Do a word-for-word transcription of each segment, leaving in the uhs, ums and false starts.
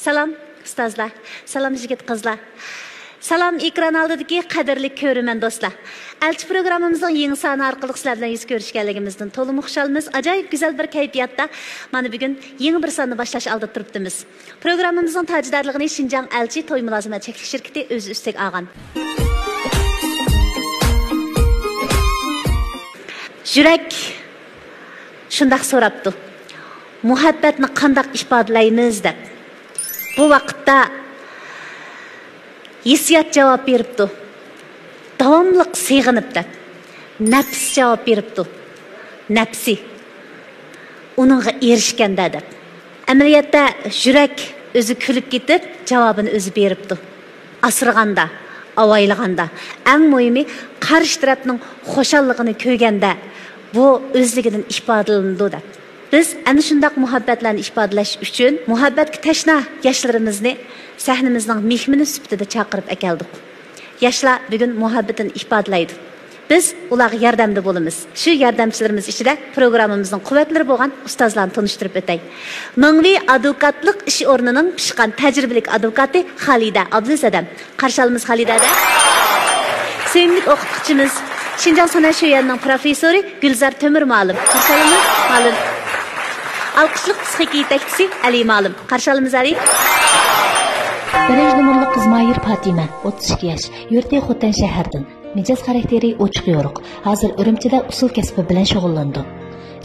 سالام، ئۇستازلار. سالام، يىگىت قىزلار. سالام، ئېكران ئالدىدىكى قەدىرلىك كۆرۈرمەن دوستلار. ئەلچى پروگراممىمىزنىڭ يېڭى سانى ئارقىلىق سىلەر بىلەن يۈز كۆرۈشكەنلىكىمىزدىن تولىمۇ خۇشالمىز. ئاجايىپ گۈزەل بىر كەيپىياتتا مانا بۈگۈن يېڭى بىر ساننى باشلاش ئالدىدا تۇرۇپتىمىز. پروگراممىمىزنىڭ تاجىدارلىقىنى شىنجاڭ ئەلچى توي مۇلازىمەت چەكلىك شىركىتى ئۆز ئۈستىگە ئالغان. يۈرەك شۇنداق سوراپتۇ، مۇھەببەتنى قانداق ئىپادىلەيمىز دەپ. بۇ ۋاقىتتا ھېسسىيات جاۋاب بېرىپتۇ، داۋاملىق سېغىنىپ دەپ. نەپس جاۋاب بېرىپتۇ، نەپسى، ئۇنىڭغا ئېرىشكەندە دەپ. ئەمەلىيەتتە يۈرەك ئۆزى كۈلۈپ كېتىپ، جاۋابىنى ئۆزى بېرىپتۇ. ئاسرىغاندا، ئاۋايلىغاندا، ئەڭ مۇھىمى قارشى تەرەپنىڭ خۇشاللىقىنى كۆرگەندە، بۇ ئۆزلۈكىدىن ئىپادىلىنىدۇ دەپ. بىز ئەنە شۇنداق مۇھەببەتلەرنى ئىپادىلەش ئۈچۈن مۇھەببەتكە تەشنا ياشلىرىمىزنى سەھنىمىزنىڭ مېھمىنى سۈپىتىدە چاقىرىپ ئەكەلدۇق. ياشلار بۈگۈن مۇھەببىتىنى ئىپادىلەيدۇ. بىز ئۇلارغا ياردەمدە بولىمىز. شۇ ياردەمچىلىرىمىز ئىچىدە پروگراممىمىزنىڭ قۇۋۋەتلىرى بولغان ئۇستازلارنى تونۇشتۇرۇپ ئۆتەي. مىڭۋى ئادۋوكاتلىق ئىش ئورنىنىڭ پىشقان تەجرىبىلىك ئادۋوكاتى خالىدە ئابلىز ھەدەم. قارشى ئالىمىز خالىدە ھەدەم. سۆيۈملۈك ئوقۇتقۇچىمىز، شىنجاڭ سەنئەت شۆيۈەنىنىڭ پروفېسسورى گۈلزار تۆمۈر مۇئەللىم. قارشى ئالىمىز مۇئەللىم. ئالقىشلىق پسىخىكا يېتەكچىسى ئەلى مۇئەللىم. قارشى ئالىمىز ئەلى. بىرىنچى نومۇرلۇق قىز ماھىر پاتىمە، ئوتتۇز ئىككى ياش، يۇرتى خوتەن شەھەردىن. مىجەز خاراكتېرى ئوچۇق يورۇق. ھازىر ئۈرۈمچىدە ئۇسسۇل كەسپى بىلەن شۇغۇللىنىدۇ.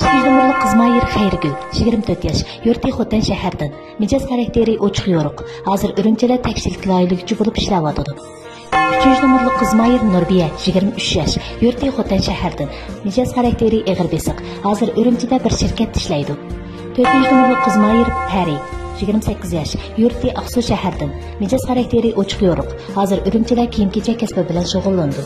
ئىككىنچى نومۇرلۇق قىز ماھىر خەيرىگۈل، يىگىرمە تۆت ياش، يۇرتى خوتەن شەھەردىن. مىجەز خاراكتېرى ئوچۇق يورۇق. ھازىر ئۈرۈمچىدە تەكشىلىك لايىھىلىگۈچى بولۇپ ئىشلەۋاتىدۇ. ئۈچىنچى نومۇرلۇق قىز ماھىر نۇربىيە، يىگىرمە ئۈچ ياش، يۇرتى خوتەن شەھەردىن. مىجەز خاراكتېرى ئېغىر بېسىق. ھازىر ئۈرۈمچىدە بىر شىركەتتە ئىشلەيدۇ. تۆتىنچى نومۇرلۇق قىز ماھىر پەرى، يىگىرمە سەككىز ياش، يۇرتى ئاقسۇ شەھەردىن. مىجەز خاراكتېرى ئوچۇق يورۇق. ھازىر ئۈرۈمچىدە كىيىم-كېچەك كەسپى بىلەن شۇغۇللىنىدۇ.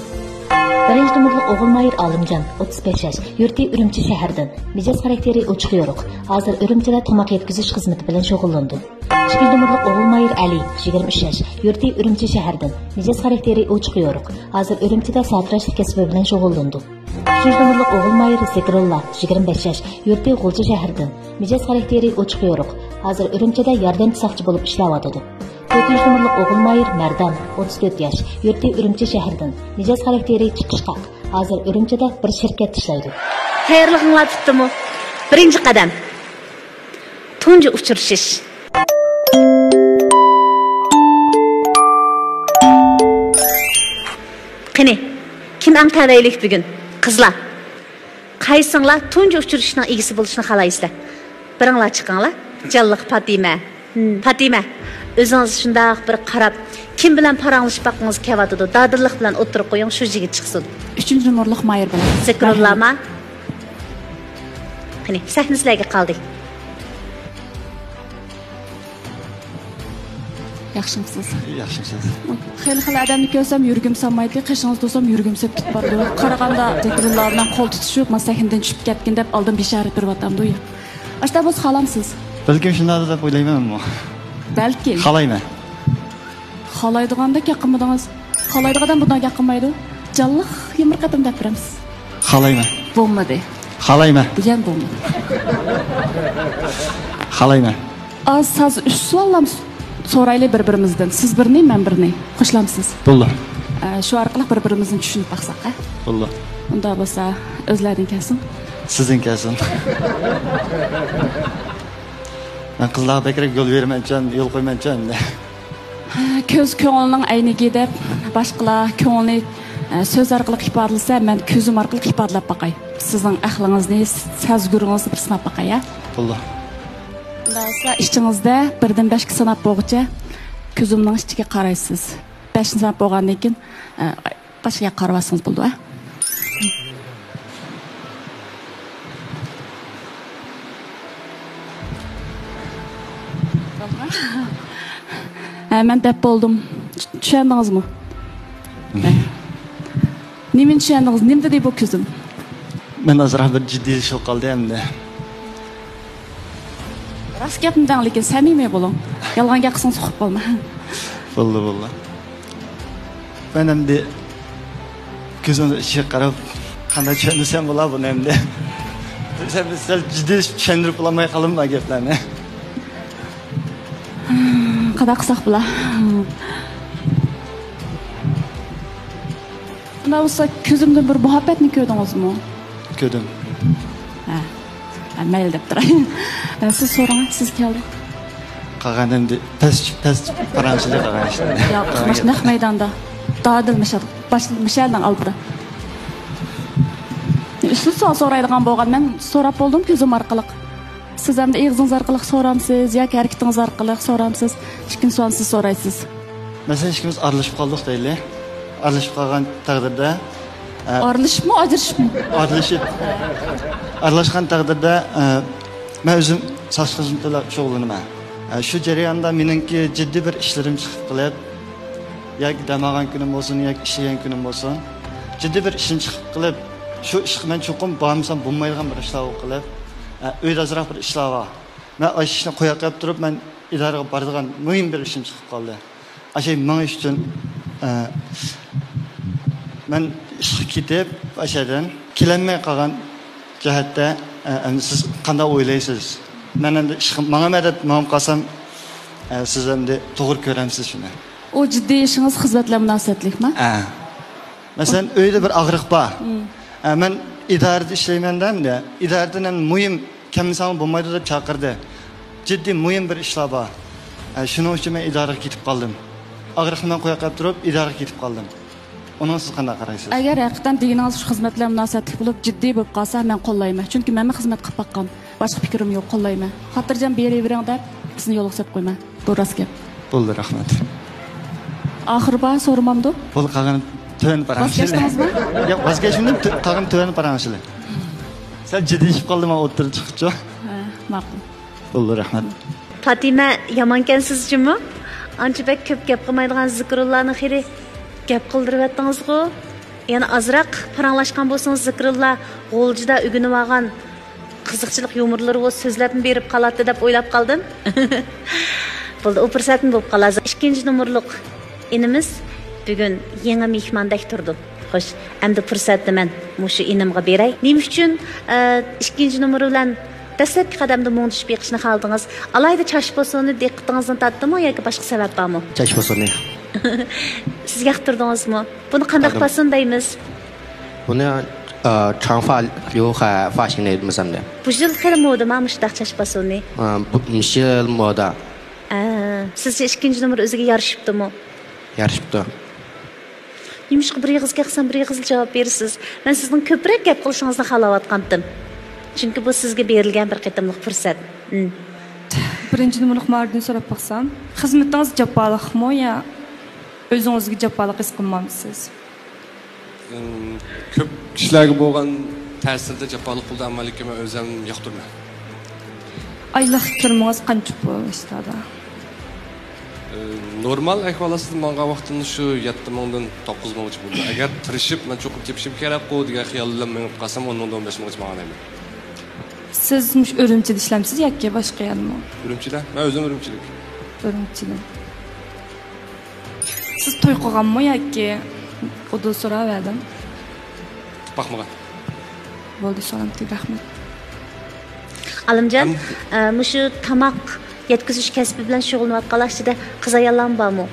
بىرىنچى نومۇرلۇق ئوغۇل ماھىر ئالىمجان، ئوتتۇز بەش ياش، يۇرتى ئۈرۈمچى شەھەردىن. مىجەز خاراكتېرى ئوچۇق يورۇق. ھازىر ئۈرۈمچىدە تاماق يەتكۈزۈش خىزمىتى بىلەن شۇغۇللىنىدۇ. ئىككىنچى نومۇرلۇق ئوغۇل ماھىر ئەلى، يىگىرمە ئۈچ ياش، يۇرتى ئۈرۈمچى شەھەردىن. مىجەز خاراكتېرى ئوچۇق يورۇق. ھازىر ئۈرۈمچىدە ساتىراشلىق كەسپى بىلەن شۇغۇللىنىدۇ. ئۈچىنچى نومۇرلۇق ئوغۇل ماھىر زىكرۇللا، يىگىرمە بەش ياش، يۇرتى غۇلجا شەھىرىدىن. مىجەز خاراكتېرى ئوچۇق يورۇق. ھازىر ئۈرۈمچىدە ياردەمچى ساقچى بولۇپ ئىشلەۋاتىدۇ. تۆتىنچى نومۇرلۇق ئوغۇل ماھىر مەردان، ئوتتۇز تۆت ياش، يۇرتى ئۈرۈمچى شەھىرىدىن. مىجەز خاراكتېرى چىقىشقاق. ھازىر ئۈرۈمچىدە بىر شىركەتتە ئىشلەيدۇ. تەييارلىقىڭلار پۈتتىمۇ؟ بىرىنچى قەدەم. تۇنجى ئۇچرىشىش. قېنى، كىم ئەڭ تەۋەيلىك بۈگۈن؟ قىزلار. قايسىڭلار تۇنجى ئۇچرىشىشنىڭ ئىگىسى بولۇشنى خالايسىلەر؟ بىرىڭلار چىقىڭلار. جانلىق پاتىمە. پاتىمە، ئۆزىڭىز شۇنداق بىر قاراپ، كىم بىلەن پاراڭلىشىپ باققىڭىز كېلىۋاتىدۇ؟ دادىللىق بىلەن ئوتتۇرىغا قويۇڭ، شۇ يىگىت چىقسۇن. ئۈچىنچى نومۇرلۇق ماھىر بىلەن. زىكرۇللامۇ؟ قېنى، سەھنە سىلەرگە قالدى. ياخشىمسىز؟ ياخشىمسىز؟ خېلى-خېلى ئادەمنى كۆرسەم يۈرىكىم سالمايتتى، قېشىڭىزدا تۇرسام يۈرىكىم سېلىپ كېتىپ بارىدۇ. قارىغاندا زىكرۇللا بىلەن قول تۇتۇشۇپ، مانا سەھنىدىن چۈشۈپ كەتكىن دەپ ئالدىن بېشارەت بېرىۋاتامدۇ. ئاشۇنداق بولسا خالامسىز؟ بەلكىم شۇنداق دەپ ئويلايمەن مەنمۇ. بەلكىم. خالايمەن. خالايدىغاندەك گەپ قىلمىدىڭىز. خالايدىغان ئادەم بۇنداق گەپ قىلمايدۇ. جانلىق يەنە بىر قېتىم دەپ بېرەمىز. خالايمەن. بولمىدى. خالايمەن. بۇ يەنە بولمىدى. خالايمەن. ئاز ساز ئۈچ سوئاللام سورايلى بىر-بىرىمىزدىن. سىز بىرنى، مەن بىرنى. خۇشلامسىز؟ بولدى. ئە، شۇ ئارقىلىق بىر-بىرىمىزنى چۈشىنىپ باقساق، ھە؟ بولدى. ئۇنداق بولسا، ئۆزلەردىن كەلسۇن. سىزدىن كەلسۇن. مەن قىزلارغا بەكرەك يول بېرىمەنچان، يول قويمەنچان. كۆز كۆڭۈلنىڭ ئەينىكى دەپ، باشقىلار كۆڭلىنى، ئە، سۆز ئارقىلىق ئىپادىلىسە، مەن كۆزۈم ئارقىلىق ئىپادىلەپ باقاي. سىزنىڭ ئەقلىڭىزنى، سەزگۈرىڭىزنى بىر سىناپ باقاي، ھە؟ بولدى. ئۇنداق بولسا، ئىچىڭىزدە بىردىن بەشكە ساناپ بولغۇچە كۆزۈمنىڭ ئىچىگە قارايسىز. بەشنى ساناپ بولغاندىن كېيىن، ئە، باشقا يەرگە قارىۋالسىڭىز بولىدۇ، ھە؟ ھە، مەن دەپ بولدۇم. چۈشەندىڭىزمۇ؟ نېمىنى چۈشەندىڭىز؟ نېمە دېدى بۇ كۆزۈم؟ مەن ئازراق بىر جىددىيلىشىپ قالدى ئەمدى. راست گەپنى دەڭ، لېكىن سەمىمىي بولۇڭ. يالغان گەپ قىلسىڭىز ئۇقۇپ بولماي. بولدى، بولدى. مەن ئەمدى كۆزۈڭنىڭ ئىچىگە قاراپ، قانداق چۈشەندۈرسەم بولا بۇنى ئەمدى؟ سەل، سەل جىددىيلىشىپ چۈشەندۈرۈپ بولالماي قالدىم بۇ گەپلەرنى. خۇدا قىلساق بولا. ئۇنداق بولسا، كۆزۈمدىن بىر مۇھەببەتنى كۆردىڭىزمۇ؟ كۆردۈم. ھە. ھە، مەيلى دەپ تۇراي. ھە، سىز سورىڭ، سىز كەلدى. قالغان ئەمدى پەس، پەس پاراڭشىلىق قالغان ئىشلار. ياق، مۇشۇ نەق مەيداندا. دادىل مىشەل، باش، مىشەلنىڭ ئالدىدا. ئۈچىنچى سوئال سورايدىغان بولغان، مەن سوراپ بولدۇم كۆزۈم ئارقىلىق. سىز ئەمدى ئېغىزىڭىز ئارقىلىق سورامسىز ياكى ھەرىكىتىڭىز ئارقىلىق سورامسىز؟ ئىككىنچى سوئالنى سىز سورايسىز. مەسىلەن، ئىككىمىز ئارىلىشىپ قالدۇق دەيلى. ئارىلىشىپ قالغان تەقدىردە، ئە، ئارىلىشىپمۇ، ئاجرىشىپمۇ؟ ئارىلىشىپ. ئارىلاشقان تەقدىردە، ئە، مەن ئۆزۈم ساقچى خىزمىتى بىلەن شۇغۇللىنىمەن. ئە، شۇ جەرياندا مېنىڭكى جىددىي بىر ئىشلىرىم چىقىپ قېلىپ، ياكى دەم ئالغان كۈنۈم بولسۇن، ياكى ئىشلىگەن كۈنۈم بولسۇن، جىددىي بىر ئىشىم چىقىپ قېلىپ، شۇ ئىشقا مەن چوقۇم بارمىسام بولمايدىغان بىر ئىشلار بولۇپ قېلىپ، ئە، ئۆيدە ئازراق بىر ئىشلار بار. مەن ئاشۇ ئىشنى قويۇپ قويۇپ تۇرۇپ، مەن ئىدارىگە بارىدىغان مۇھىم بىر ئىشىم چىقىپ قالدى. ئاشۇ مېڭىش ئۈچۈن، ئە، مەن ئىشقا كېتىپ، ئاشۇ يەردىن كېلەلمەي قالغان جەھەتتە، ئە، ئەمدى سىز قانداق ئويلايسىز؟ مەن ئەمدى ئىشقا ماڭىمەن دەپ مېڭىپ قالسام، ئە، سىز ئەمدى توغرا كۆرەمسىز شۇنى؟ ئۇ جىددىي ئىشىڭىز خىزمەت بىلەن مۇناسىۋەتلىكمۇ؟ ئە. مەسىلەن، ئۆيدە بىر ئاغرىق بار. مم. ئە، مەن ئىدارىدە ئىشلەيمەن دە، ئىدارىدىن ھەم مۇھىم كەلمىسەڭ بولمايدۇ دەپ چاقىردى. جىددىي مۇھىم بىر ئىشلار بار. ئە، شۇنىڭ ئۈچۈن مەن ئىدارىگە كېتىپ قالدىم. ئاغرىقنى مەن قويۇپ قويۇپ تۇرۇپ، ئىدارىگە كېتىپ قالدىم. ئۇنىڭغا سىز قانداق قارايسىز؟ ئەگەر ھەقىقەتەن دېگىنىڭىز شۇ خىزمەت بىلەن مۇناسىۋەتلىك بولۇپ، جىددىي بولۇپ قالسا، مەن قوللايمەن. چۈنكى مەنمۇ خىزمەت قىلىپ باققان. باشقا پىكرىم يوق، قوللايمەن. خاتىرجەم بېرىۋېرىڭ دەپ، سىزنى يولغا سېلىپ قويىمەن. بۇ راست گەپ. بولدى، رەھمەت. ئاخىرى بار سورىمامدۇ؟ بولدى، قالغىنى تۆۋەن پاراڭ. ۋاز كەچتىڭىزمۇ؟ ياق، ۋاز كەچمىدىم، تۆ-، قالغىنى تۆۋەن پاراڭ ئىشلە. سەل جىددىيلىشىپ قالدىم، مەن ئوتتۇرىغا چىقىپچۇ. ھە، ماقۇل. بولدى، رەھمەت. پاتىمە، يامانكەنسىز جۇمۇ. ئانچە بەك كۆپ گەپ قىلمايدىغان زىكرۇللانى خېلى گەپ قىلدۇرۇۋەتتىڭىزغۇ. يەنە ئازراق پاراڭلاشقان بولسىڭىز، زىكرۇللا غۇلجىدا ئۆگىنىۋالغان قىزىقچىلىق يۇمۇرلىرى بولسا سۆزلەپمۇ بېرىپ قالاتتى دەپ ئويلاپ قالدىم. بولدى، ئۇ پۇرسەتمۇ بولۇپ قالار. ئىككىنچى نومۇرلۇق ئىنىمىز بۈگۈن يېڭى مېھماندەك تۇردۇم. خوش، ئەمدى پۇرسەتنى مەن مۇشۇ ئىنىمغا بېرەي. نېمە ئۈچۈن، ئە، ئىككىنچى نومۇر بىلەن دەسلەپكى قەدەمدە مۇڭدىشىپ بېقىشنى خالىدىڭىز؟ ئالاھىدە چاچ پاسونى دىققىتىڭىزنى تارتتىمۇ ياكى باشقا سەۋەب بارمۇ؟ چاچ پاسونى. سىز ياقتۇردىڭىزمۇ؟ بۇنى قانداق پاسون دەيمىز؟ بۇنى، ئە، چاڭفا ليۇخە فاشىڭ دەيمىز ئەمدى. بۇ يىل خېلى مودىما مۇشۇنداق چاچ پاسونى؟ ئە، بۇ، مۇشۇ يىل مودا. ئە، سىزچە ئىككىنچى نومۇر ئۆزىگە يارىشىپتۇمۇ؟ يارىشىپتۇ. نېمىشقا بىر ئېغىز گەپ قىلسام، بىر ئېغىزلا جاۋاب بېرىسىز. مەن سىزنىڭ كۆپرەك گەپ قىلىشىڭىزنى خالاۋاتقانتىم. چۈنكى بۇ سىزگە بېرىلگەن بىر قېتىملىق پۇرسەت. ئىم. بىرىنچى نومۇرلۇق ماھىردىن سوراپ باقسام، خىزمىتىڭىز جاپالىقمۇ يا ئۆزىڭىزگە جاپالىق ھېس قىلمامسىز؟ ئىم، كۆپ كىشىلەرگە بولغان تەسىردە جاپالىق بولدى، ئەمما لېكىن مەن ئۆزۈم ياقتۇرىمەن. ئايلىق كىرىمىڭىز قانچە بولۇشتادا؟ ئىم، نورمال ئەھۋال ئاستىدا ماڭغان ۋاقتىمدا شۇ يەتتە مىڭدىن توققۇز مىڭغىچە بولىدۇ. ئەگەر تىرىشىپ، مەن چوقۇم تېپىشىم كېرەكقۇ دېگەن خىيال بىلەن مېڭىپ قالسام، ئون مىڭدىن ئون بەش مىڭغىچە ماڭالايمەن. سىز مۇشۇ ئۈرۈمچىدە ئىشلەمسىز ياكى باشقا يەردىمۇ؟ ئۈرۈمچىدە؟ مەن ئۆزۈم ئۈرۈمچىلىك. ئۈرۈمچىدە. سىز توي قىلغانمۇ ياكى ئۇدۇل سوراۋەردىم؟ باقمىغان. بولدى، سورام تۈگىدى، رەھمەت. ئالىمجان، ئەم- ئە، مۇشۇ تاماق يەتكۈزۈش كەسپى بىلەن شۇغۇللىنىۋاتقانلار ئىچىدە قىز ئاياللارمۇ بارمۇ؟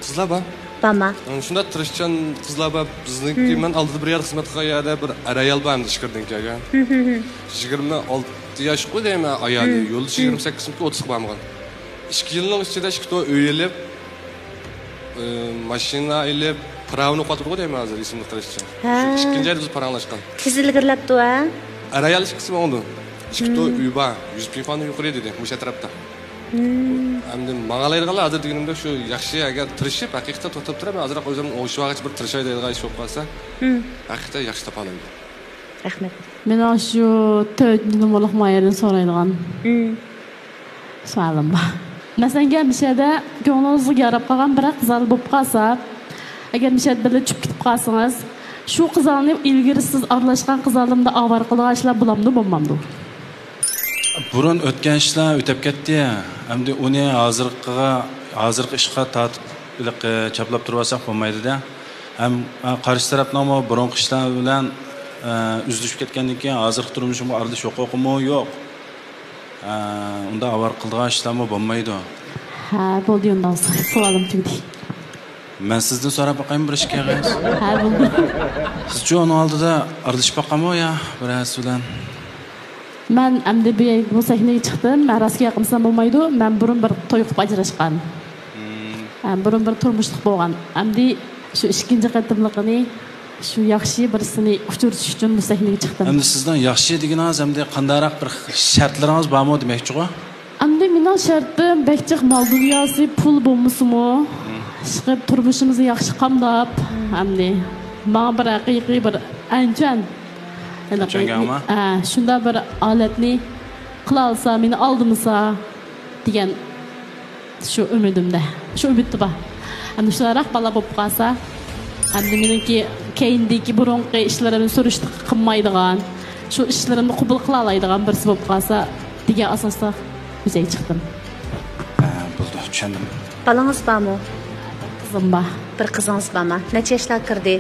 قىزلار بار. بارما؟ ئە، شۇنداق تىرىشچان قىزلار بار. بىزنىڭكى، مم، مەن ئالدىدا بىر يەردە خىزمەت قىلغان يەردە بىر ئەر ئايال بار، ئەمدى ئىچكىرىدىن كەلگەن. مم، مم، مم. يىگىرمە ئالتە ياشقۇ دەيمەن، ئايالى. مم، يولدىشى، مم، يىگىرمە سەككىزمىكى، ئوتتۇزغا بارمىغان. ئىككى يىلنىڭ ئىچىدە ئىككى تور ئۆي ئېلىپ، ئى، ماشىنا ئېلىپ، پىراۋىنى ئوقۇۋاتىدىغۇ دەيمەن ھازىر، ئېسىمدە قېلىشىچە. ھە. شۇ ئىككىنچى ئايدا بىز پاراڭلاشقان. تېز ئىلگىرىلەپتۇ، ھە؟ ئەر-ئايال ئىككىسى ئوڭدۇ. ئىككى تور، مم، ئۆي بار، يۈز پىڭفانى يۇقىرى دېدى، مۇشۇ ئەتراپتا. مم. ئەمدى ماڭالايدىغانلار ھازىر دېگىنىمدە شۇ ياخشى، ئەگەر تىرىشىپ، ھەقىقەتەن توختاپ تۇرۇپ، مەن ئازراق ئۆزۈم ئوڭشىۋالغىچە بىر تىرىشاي دەيدىغان ئىش بولۇپ قالسا، مم، ھەقىقەتەن ياخشى تاپالايدۇ. رەھمەت. مېنىڭ شۇ تۆتىنچى نومۇرلۇق ماھىردىن سورايدىغان، مم، سوئالىم بار. مەسىلەن، ئەگەر مۇشۇ يەردە كۆڭلىڭىزگە ياراپ قالغان بىرەر قىزال بولۇپ قالسا، ئەگەر مۇشۇ يەردە بىللە چۈشۈپ كېتىپ قالسىڭىز، شۇ قىزالنى ئىلگىرى سىز ئارىلاشقان قىزالدىن ئاۋارە قىلىدىغان ئىشلار بولامدۇ، بولمامدۇ؟ بۇرۇن ئۆتكەن ئىشلار ئۆتۈپ كەتتى. ئەمدى ئۇنى ھازىرقىغا، ھازىرقى ئىشقا تارتىپ، ھېلىقى، چاپلاپ تۇرۇۋالساق بولمايدۇ-دە. ھەم، ئە، قارشى تەرەپنىڭمۇ بۇرۇنقى ئىشلار بىلەن، ئە، ئۈزۈلۈشۈپ كەتكەندىن كېيىن ھازىرقى تۇرمۇشۇمغا ئارىلىشىش ھوقۇقىمۇ يوق. ئە، ئۇنداق ئاۋارە قىلىدىغان ئىشلارمۇ بولمايدۇ. ھە، بولدى ئۇنداق بولسا. سوئالىم تۈگىدى. مەن سىزدىن سوراپ باقايمۇ بىر ئىككى ئېغىز؟ ھە، بولدى. سىزچۇ ئۇنىڭ ئالدىدا ئارىلىشىپ باققانمۇ يا بىرەرسى بىلەن؟ مەن ئەمدى بۇ، بۇ سەھنىگە چىقتىم. مەن راستىنى گەپ قىلسام بولمايدۇ. مەن بۇرۇن بىر توي قىلىپ ئاجراشقان. ھە، بۇرۇن بىر تۇرمۇشلۇق بولغان. ئەمدى شۇ ئىككىنچى قېتىملىقىنى، شۇ ياخشى بىرسىنى ئۇچرىتىش ئۈچۈن بۇ سەھنىگە چىقتىم. ئەمدى سىزنىڭ ياخشى دېگىنىڭىز ئەمدى قانداقراق بىر شەرتلىرىڭىز بارمۇ دېمەكچىغۇ؟ ئەمدى مېنىڭ شەرتىم بەك جىق مال دۇنياسى، پۇل بولمىسىمۇ، ئىشقىلىپ تۇرمۇشىمىزنى ياخشى قامداپ، ئەمدى ماڭا بىر ھەقىقىي بىر ئەنچۈەن، چۈشەنگەنما؟ ھە، شۇنداق بىر ھالەتنى قىلالىسا، مېنى ئالدىمىسا دېگەن شۇ ئۈمىدىمدە، شۇ ئۈمىدتە بار. ئەمدى شۇنداقراق بالا بولۇپ قالسا، ئەمدى مېنىڭكى كەينىدىكى بۇرۇنقى ئىشلىرىمنى سۈرۈشتە قىلمايدىغان، شۇ ئىشلىرىمنى قوبۇل قىلالايدىغان بىرسى بولۇپ قالسا دېگەن ئاساستا مۇزەيگە چىقتىم. ھە، بولدى، چۈشەندىم. بالىڭىز بارمۇ؟ قىزىم بار. بىر قىزىڭىز بارما؟ نەچچە ياشلارغا كىردى؟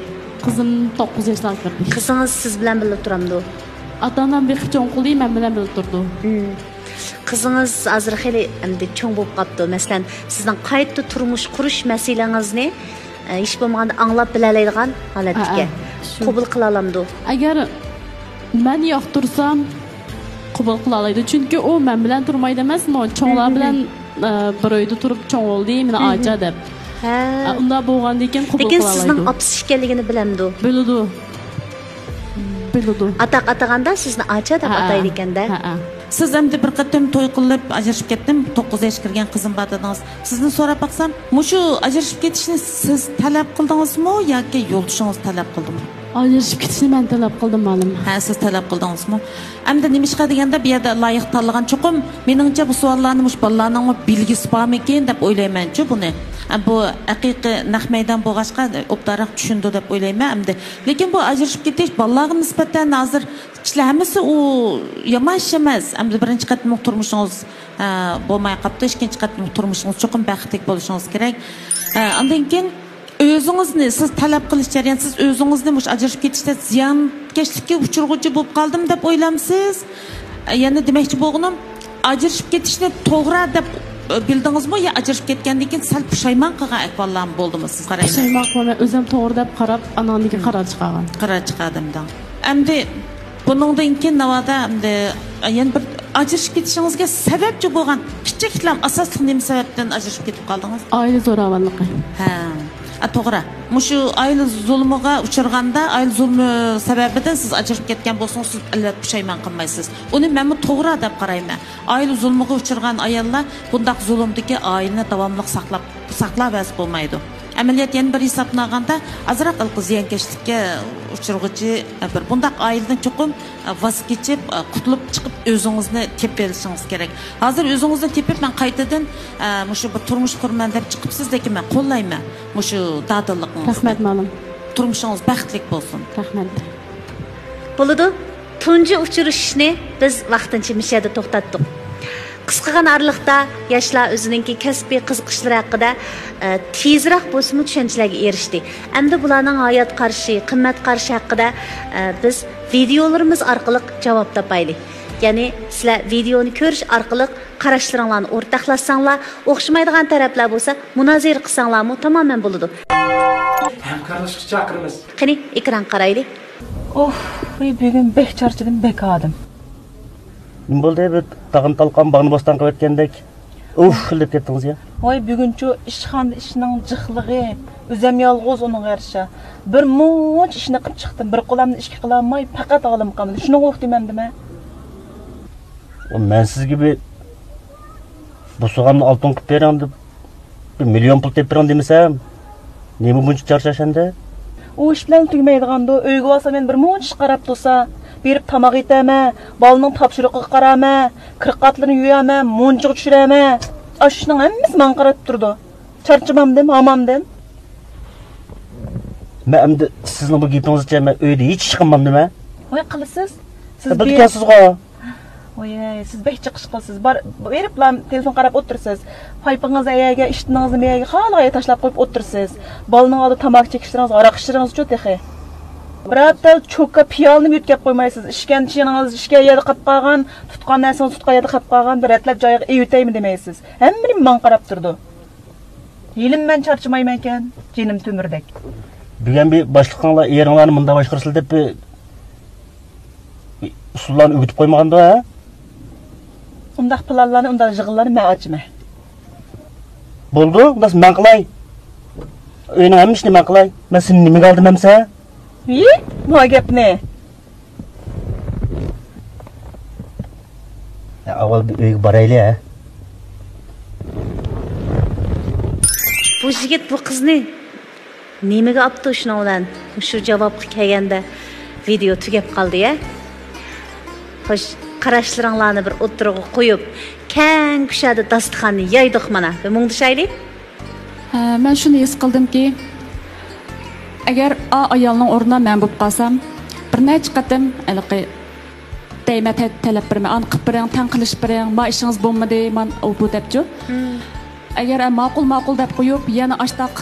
قىزىم توققۇز ياشلارغا كىردى. قىزىڭىز سىز بىلەن بىللە تۇرامدۇ؟ ئاتا-ئانام بېقىپ چوڭ قىلدى، مەن بىلەن بىللە تۇرىدۇ. مم. قىزىڭىز ھازىر خېلى ئەمدى چوڭ بولۇپ قاپتۇ. مەسىلەن، سىزنىڭ قايتا تۇرمۇش قۇرۇش مەسىلىڭىزنى، ئە، ھېچ بولمىغاندا ئاڭلاپ بىلەلەيدىغان ھالەتتىكەن. ھە، ھە. شۇ. قوبۇل قىلالايدۇ؟ ئەگەر مەن ياقتۇرسام، قوبۇل قىلالايدۇ. چۈنكى ئۇ مەن بىلەن تۇرمايدۇ ئەمەسمۇ، چوڭلار بىلەن، ئە، بىر ئۆيدە تۇرۇپ چوڭ بولدى، مېنى ئاچا دەپ. ھە. ئە، ئۇنداق بولغاندىن كېيىن قوبۇل قىلالايدۇ. لېكىن سىزنىڭ ئاپىسى ئىكەنلىكىنى بىلەمدۇ؟ بىلىدۇ. بىلىدۇ. ئاتاق ئاتىغاندا سىزنى ئاچا دەپ ئاتايدىكەن-دە. ھە، ھە. سىز ئەمدى بىر قېتىم توي قىلىپ ئاجرىشىپ كەتتىم، توققۇز ياشقا كىرگەن قىزىم بار دېدىڭىز. سىزدىن سوراپ باقسام، مۇشۇ ئاجرىشىپ كېتىشنى سىز تەلەپ قىلدىڭىزمۇ ياكى يولدىشىڭىز تەلەپ قىلدىمۇ؟ ئاجرىشىپ كېتىشنى مەن تەلەپ قىلدىم، مۇئەللىم. ھە، سىز تەلەپ قىلدىڭىزمۇ؟ ئەمدى نېمىشقا دېگەندە، بۇ يەردە لايىق تاللىغان چوقۇم، مېنىڭچە، بۇ سوئاللارنى مۇشۇ بالىلارنىڭمۇ بىلگۈسى بارمىكىن دەپ ئويلايمەنچۇ بۇنى. ئە، بۇ ھەقىقىي نەق مەيدان بولغاچقا، ئوبدانراق چۈشىنىدۇ دەپ ئويلايمەن ئەمدى. لېكىن بۇ ئاجرىشىپ كېتىش بالىلارغا نىسبەتەن ھازىر كىشىلەر ھەممىسى ئۇ يامان ئىش ئەمەس. ئەمدى بىرىنچى قېتىملىق تۇرمۇشىڭىز، ئە، بولماي قاپتۇ. ئىككىنچى قېتىملىق تۇرمۇشىڭىز چوقۇم بەختلىك بولۇشىڭىز كېرەك. ئە، ئاندىن كېيىن ئۆزىڭىزنى سىز تەلەپ قىلىش جەريانى، سىز ئۆزىڭىزنى مۇشۇ ئاجرىشىپ كېتىشتە زىيانكەشلىككە ئۇچرىغۇچى بولۇپ قالدىم دەپ ئويلامسىز؟ ئە، يەنە دېمەكچى بولغىنىم، ئاجرىشىپ كېتىشنى توغرا دەپ، ئە، بىلدىڭىزمۇ يا ئاجرىشىپ كەتكەندىن كېيىن سەل پۇشايمان قىلغان ئەھۋاللارمۇ بولدىمۇ سىز قارايمەن؟ پۇشايمان قىلمايمەن، ئۆزۈم توغرا دەپ قاراپ، ئاناندىن كېيىن قارار چىقارغان. قارار چىقاردىم دەڭ. ئەمدى بۇنىڭدىن كېيىن ناۋادا ئەمدى يەنە بىر ئاجرىشىپ كېتىشىڭىزگە سەۋەبچى بولغان كىچىكلام ئاساسلىق نېمە سەۋەبتىن ئاجرىشىپ كېتىپ قالدىڭىز؟ ئائىلە زوراۋانلىقى. ھە. ئا، توغرا. مۇشۇ ئائىلە زۇلمىغا ئۇچرىغاندا، ئائىلە زۇلمى سەۋەبىدىن سىز ئاجرىشىپ كەتكەن بولسىڭىز، سىز ئەلۋەتتە پۇشايمان قىلمايسىز. ئۇنى مەنمۇ توغرا دەپ قارايمەن. ئائىلە زۇلمىغا ئۇچرىغان ئاياللار بۇنداق زۇلۇمدىكى ئائىلىنى داۋاملىق ساقلاپ، ساقلاۋەرسە بولمايدۇ. ئەمەلىيەت يەنە بىر ھېسابنى ئالغاندا، ئازراق ھېلىقى زىيانكەشلىككە ئۇچرىغۇچى، بىر بۇنداق ئائىلىدىن چوقۇم ۋاز كېچىپ، قۇتۇلۇپ چىقىپ، ئۆزىڭىزنى تېپىۋېلىشىڭىز كېرەك. ھازىر ئۆزىڭىزنى تېپىپ، مەن قايتىدىن مۇشۇ بىر تۇرمۇش قۇرىمەن دەپ چىقىپسىز، لېكىن مەن قوللايمەن مۇشۇ دادىللىقىڭىزنى. رەھمەت، مۇئەللىم. تۇرمۇشىڭىز بەختلىك بولسۇن. رەھمەت. بولىدۇ. تۇنجى ئۇچرىشىشنى بىز ۋاقتىنچە مۇشۇ يەردە توختاتتۇق. قىسقىغىنە ئارىلىقتا ياشلار ئۆزىنىڭكى كەسپىي قىزىقىشلىرى ھەققىدە، ئە، تېزراق بولسىمۇ چۈشەنچىلەرگە ئېرىشتى. ئەمدى بۇلارنىڭ ھايات قارىشى، قىممەت قارىشى ھەققىدە، ئە، بىز ۋىدېئولىرىمىز ئارقىلىق جاۋاب تاپايلى. يەنى سىلەر ۋىدېئونى كۆرۈش ئارقىلىق قاراشلىرىڭلارنى ئورتاقلاشساڭلار، ئوخشىمايدىغان تەرەپلەر بولسا مۇنازىرە قىلساڭلارمۇ تامامەن بولىدۇ. ھەمكارلىشىشقا چاقىرىمىز. قېنى، ئېكرانغا قارايلى. ئۇھ، ۋى بۈگۈن بەك چارچىدىم، بەك ھاردىم. نېمە بولدى؟ بىر تاغنى تالقان، باغنى بوستان قىلىۋەتكەندەك ئۇھ دەپ كەتتىڭىز يا. ۋاي، بۈگۈنچۇ ئىشخانىدا ئىشنىڭ جىقلىقى، ئۆزەم يالغۇز ئۇنىڭغا يارىشا. بىر مۇنچە ئىشنى قىلىپ چىقتىم. بىر قولامنى ئىككى قىلالماي، پەقەت ھالىم قالمىدى. شۇنىڭغا ئۇھ دېمەمدىمەن. مەن سىزگە بىر بوسۇغامنى ئالتۇن قىلىپ بېرىڭ دەپ، بىر مىليون پۇل تېپىپ بېرىڭ دېمىسەم، نېمە بۇنچە چارچاش ئەمدى؟ ئۇ ئىش بىلەن تۈگىمەيدىغاندۇ، ئۆيگە بارسام يەنە بىر مۇنچە ئىش قاراپ تۇرسا، بېرىپ تاماق ئېتەمەن، بالىنىڭ تاپشۇرۇقىغا قارامەن، كىر-قاتلىرىنى يۇيامەن، مۇنچىغا چۈشۈرەمەن. ئاشۇ ئىشنىڭ ھەممىسى ماڭا قاراپ تۇرىدۇ. چارچىمامدىم، ھامامدىم. مەن ئەمدى سىزنىڭ بۇ گېپىڭىزچە مەن ئۆيدە ھېچ ئىش قىلمامدىمەن. ۋاي، قىلىسىز. سىز بىلىدىكەنسىزغۇ. ۋاي، سىز بەك جىق ئىش قىلىسىز. بار، بېرىپلا تېلېفون قاراپ ئولتۇرىسىز. پايپىڭىزنى ئەيەرگە، ئىشتىنىڭىزنى مەيەرگە، خالىغان يەرگە تاشلاپ قويۇپ ئولتۇرىسىز. بالىنىڭ ئالدىدا تاماكا چېكىشلىرىڭىز، ھاراق ئىچىشلىرىڭىزچۇ تېخى؟ بىرەر تال چوكا پىيالىنىمۇ يۆتكەپ قويمايسىز. ئىچكەن چېيىڭىز ئىچكەن يەردە قاپ قالغان، تۇتقان نەرسىڭىز تۇتقان يەردە قاپ قالغان، بىر رەتلەپ جايىغا ئېلىۋېتەيمۇ دېمەيسىز. ھەممىنى ماڭا قاراپ تۇرىدۇ. ھېلىمۇ مەن چارچىمايمەنكەن، جېنىم تۆمۈردەك. بۈگۈن بىر باشلىقىڭلار ئېرىڭلارنى مۇنداق باشقۇرسىلا دەپ بىر ئۇسۇللارنى ئۆگىتىپ قويمىغاندۇ، ھە؟ ئۇنداق پىلانلارنى، ئۇنداق يىغىنلارنى مەن ئاچىمەن. بولدى، ئۇنداق مەن قىلاي. ئۆينىڭ ھەممە ئىشىنى مەن قىلاي. مەن سېنى نېمىگە ئالدىم ئەمسە؟ ھى، ما گەپنى. ئاۋۋال بىر ئۆيگە بارايلى، ھە. بۇ يىگىت بۇ قىزنى نېمىگە ئاپتۇ؟ شۇنىڭ بىلەن مۇشۇ جاۋابقا كەلگەندە ۋىدېئو تۈگەپ قالدى، ھە. خوش، قاراشلىرىڭلارنى بىر ئوتتۇرىغا قويۇپ، كەڭ كۇشادە داستىخاننى يايدۇق مانا. بىر مۇڭدىشايلى. ھە، مەن شۇنى ھېس قىلدىمكى، ئەگەر ئا ئايالنىڭ ئورنىدا مەن بولۇپ قالسام، بىر نەچچە قېتىم ھېلىقى دەيمەن، تە-، تەلەپ بېرىمەن، ئانى قىلىپ بېرىڭ، تەڭ قىلىشىپ بېرىڭ، ما ئىشىڭىز بولمىدى، مان ئۇ بۇ دەپچۇ. ئەگەر، ئە، ماقۇل، ماقۇل دەپ قويۇپ، يەنە ئاشتاق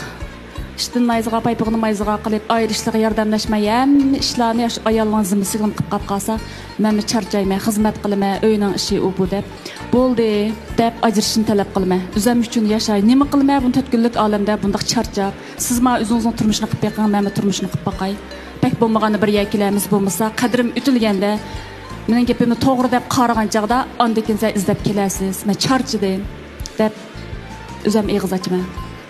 ئىشتىن نايزىغا، پايپىقىنى مايزىغا قىلىپ، ئائىلە ئىشلىرىغا ياردەملەشمەي، ھەممە ئىشلارنى ئاشۇ ئايالنىڭ زىممىسىگە قىلىپ قاپ قالسا، مەنمۇ چارچايمەن، خىزمەت قىلىمەن، ئۆينىڭ ئىشى ئۇ بۇ دەپ. بولدى دەپ ئاجرىشىشنى تەلەپ قىلىمەن. ئۆزۈم ئۈچۈن ياشاي. نېمە قىلىمەن بۇ تۆت كۈنلۈك ئالەمدە بۇنداق چارچاپ؟ سىز ما ئۆزىڭىزنىڭ تۇرمۇشىنى قىلىپ بېقىڭ، مەنمۇ تۇرمۇشنى قىلىپ باقاي. بەك بولمىغاندا بىر يەرگە كېلەرمىز، بولمىسا قەدرىم ئۆتۈلگەندە، مېنىڭ گېپىمنى توغرا دەپ قارىغان چاغدا ئاندىن كېيىن سىلەر ئىزدەپ كېلەرسىز. مەن چارچىدىم دەپ ئۆزۈم ئېغىز ئاچىمەن.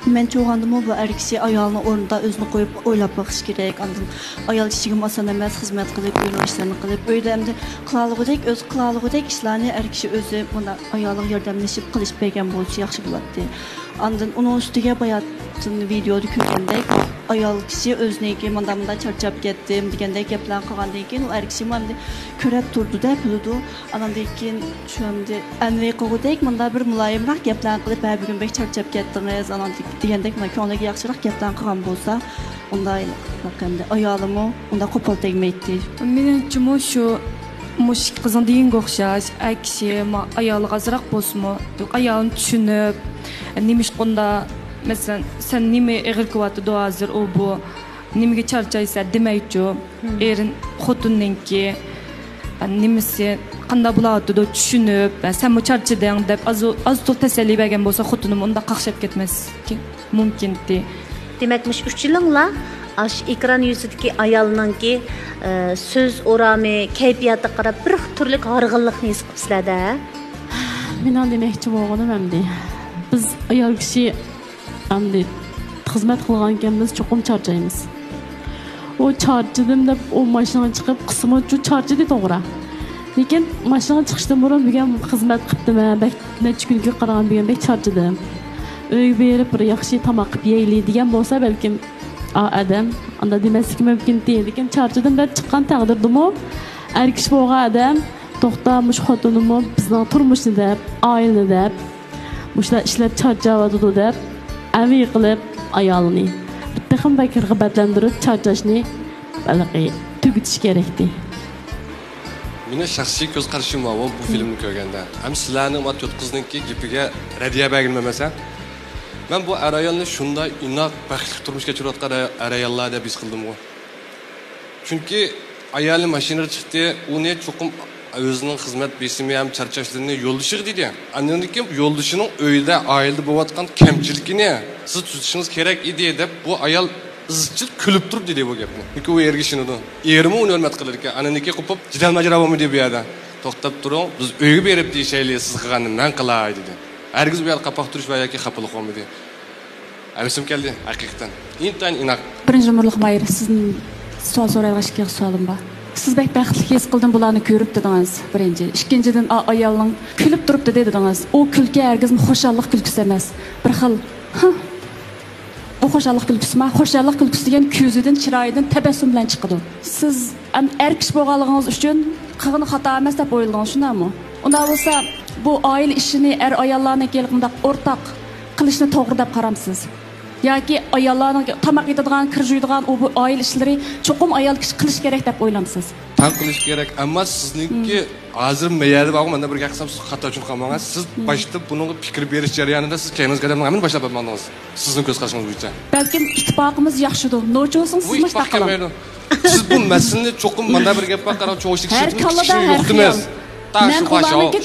مەنچە ئويلىغاندىمۇ، بۇ ئەر كىشى ئايالىنىڭ ئورنىدا ئۆزىنى قويۇپ ئويلاپ بېقىشى كېرەك. ئاندىن ئايال كىشىگىمۇ ئاسان ئەمەس، خىزمەت قىلىپ، ئۆينىڭ ئىشلىرىنى قىلىپ، ئۆيدە ئەمدى قىلالىغۇدەك، ئۆزى قىلالىغۇدەك ئىشلارنى ئەر كىشى ئۆزى مانا ئايالىغا ياردەملىشىپ قىلىشىپ بەرگەن بولسا ياخشى بولاتتى. ئاندىن ئۇنىڭ ئۈستىگە باياتىن ۋىدېئودا كۆرگەندەك، ئايال كىشى ئۆزىنىڭكى مانداق مانداق چارچاپ كەتتىم دېگەندەك گەپلەرنى قىلغاندىن كېيىن، ئۇ ئەر كىشىمۇ ئەمدى كۆرەپ تۇرىدۇ-دە، بىلىدۇ. ئاناندىن كېيىن شۇ ئەمدى ئەنۋەر قىلغۇدەك مۇنداق بىر مۇلايىمراق گەپلەرنى قىلىپ، ھە، بۈگۈن بەك چارچاپ كەتتىڭىز، ئاناندىن دېگەندەك مانا كۆڭلىگە ياخشىراق گەپلەرنى قىلغان بولسا، ئۇنداق ئەمدى ئايالىمۇ ئۇنداق قوپال تەگمەيتتى. مېنىڭچىمۇ شۇ، مۇشۇ ئىككى قىزنىڭ دېگىنىگە ئوخشاش، ئەر كىشى ما-، ئايالىغا ئازراق بولسىمۇ، ئايالىنى چۈشىنىپ، نېمىشقا ئۇنداق، مەسىلەن، سەن نېمە ئېغىر كېلىۋاتىدۇ ھازىر، ئۇ بۇ، نېمىگە چارچايسەن دېمەيچۇ. ئېرىن خوتۇننىڭكى نېمىسى، قانداق بولۇۋاتىدۇ چۈشىنىپ، سەنمۇ چارچىدىڭ دەپ ئاز، ئاز تولا تەسەللى بەرگەن بولسا، خوتۇنىمۇ ئۇنداق قاقشاپ كەتمەسلىكى مۇمكىنتى. دېمەك، مۇشۇ ئۈچىلىڭلار ئاشۇ ئېكران يۈزىدىكى ئايالنىڭكى، ئە، سۆز ئورامى، كەيپىياتىغا قاراپ بىر تۈرلۈك ھارغىنلىقنى ھېس قىپسىلەر-دە، ھە؟ مېنىڭ دېمەكچى بولغىنىم ئەمدى، بىز ئايال كىشى ئەمدى خىزمەت قىلغانكەنمىز، چوقۇم چارچايمىز. ئۇ چارچىدىم دەپ، ئۇ ماشىنىغا چىقىپ قىلسىمۇ، شۇ چارچىدى توغرا. لېكىن ماشىنىغا چىقىشتىن بۇرۇن بۈگۈن خىزمەت قىپتىمەن، بەك نەچچە كۈنگە قارىغان بۈگۈن بەك چارچىدىم. ئۆيگە بېرىپ بىر ياخشى تاماق قىلىپ يەيلى دېگەن بولسا، بەلكىم ئا ئادەم ئانداق دېمەسلىكى مۇمكىنتى. لېكىن چارچىدىم دەپ چىققان تەقدىردىمۇ، ئەر كىشى بولغان ئادەم، توختا، مۇشۇ خوتۇنىمۇ بىزنىڭ تۇرمۇشنى دەپ، ئائىلىنى دەپ، مۇشۇلار ئىشلەپ چارچاۋاتىدۇ دەپ، ئەمىي قىلىپ ئايالىنى تېخىمۇ بەك رىغبەتلەندۈرۈپ چارچاشنى ھېلىقى تۈگىتىش كېرەكتى. مېنىڭ شەخسىي كۆز قارىشىم بار بۇ فىلىمنى كۆرگەندە. ھەم سىلەرنىڭ ما تۆت قىزنىڭكى گېپىگە رەددىيە بەرگىنىم ئەمەس، ھە؟ مەن بۇ ئەر-ئايالنى شۇنداق ئىناق، بەختلىك تۇرمۇش كەچۈرۈۋاتقان ئەر-، ئەر-ئاياللار دەپ ھېس قىلدىمغۇ. چۈنكى ئايالى ماشىنىغا چىقتى، ئۇنى چوقۇم ئۆزىنىڭ خىزمەت بېسىمى ھەم چارچاشلىرىنى يولدىشىغا دېدى. ئاندىن كېيىن يولدىشىنىڭ ئۆيدە، ئائىلىدە بولۇۋاتقان كەمچىلىكىنى سىز تۈزىتىشىڭىز كېرەك ئىدى، دەپ بۇ ئايال ئىزچىل كۈلۈپ تۇرۇپ دېدى بۇ گەپنى. چۈنكى ئۇ ئېرىگە ئىشىنىدۇ. ئېرىمۇ ئۇنى ھۆرمەت قىلىدىكەن. ئانىڭدىكى قوپۇپ جېدەل ماجىرا بولمىدى بۇ يەردە. توختاپ تۇرۇڭ، بىز ئۆيگە بېرىپ دېيىشەيلى، سىز قىلغاننى مەن قىلاي، دېدى. ھەرگىز بۇ يەردە قاپاق تۇرۇش ۋە ياكى خاپىلىق بولمىدى. ھەۋىسىم كەلدى، ھەقىقەتەن. ئىنتايىن ئىناق. بىرىنچى نومۇرلۇق ماھىر، سىزدىن سوئال سورايدىغان ئىككى سوئالىم بار. سىز بەك بەختلىك ھېس قىلدىم بۇلارنى كۆرۈپ دېدىڭىز، بىرىنچى. ئىككىنچىدىن، ئا-، ئايالنىڭ كۈلۈپ تۇرۇپ دېدى دېدىڭىز. ئۇ كۈلكە ھەرگىزمۇ خۇشاللىق كۈلكىسى ئەمەس. بىر خىل، ھە، بۇ خۇشاللىق كۈلكىسىما؟ خۇشاللىق كۈلكىسى دېگەن كۆزىدىن، چىرايىدىن تەبەسسۇم بىلەن چىقىدۇ. سىز ئەم-، ئەر كىشى بولغانلىقىڭىز ئۈچۈن قىلغىنى خاتا ئەمەس دەپ ئويلىدىڭىز، شۇنداقمۇ؟ ئۇنداق بولسا، بۇ ئائىلە ئىشىنى ئەر-ئاياللارنىڭكى مۇنداق ئورتاق قىلىشنى توغرا دەپ قارامسىز؟ ياكى ئاياللارنىڭ تاماق يېتىدىغان، كىر جۇيىدىغان ئۇ بۇ ئائىلە ئىشلىرى چوقۇم ئايال كىشى قىلىش كېرەك دەپ ئويلامسىز؟ تەڭ قىلىش كېرەك، ئەمما سىزنىڭكى ھازىر مەيەردە بارغۇ، مەندە بىر گەپ قىلسام، سىز خاتا چۈشىنىپ قالماڭ. سىز باشتا بۇنىڭغا پىكىر بېرىش جەريانىدا سىز كەينىڭىزگە ئادەمنىڭ ھەممىنى باشلاپ ئاتمادىڭىز. سىزنىڭ كۆز قارىشىڭىز بويىچە. بەلكىم ئىتتىپاقىمىز ياخشىدۇ. نوچى بولسىڭىز، سىزمۇ ئىتتىپاق ئىتتىپاق كەلمەيدۇ. سىز بۇ مەسىلىنى چوقۇم مانداق بىر گەپ بار، قاراڭ، چوڭ ئىشلىك ھەر كاللىدا ھەر خىيال. مەن ئۇلارنىڭكى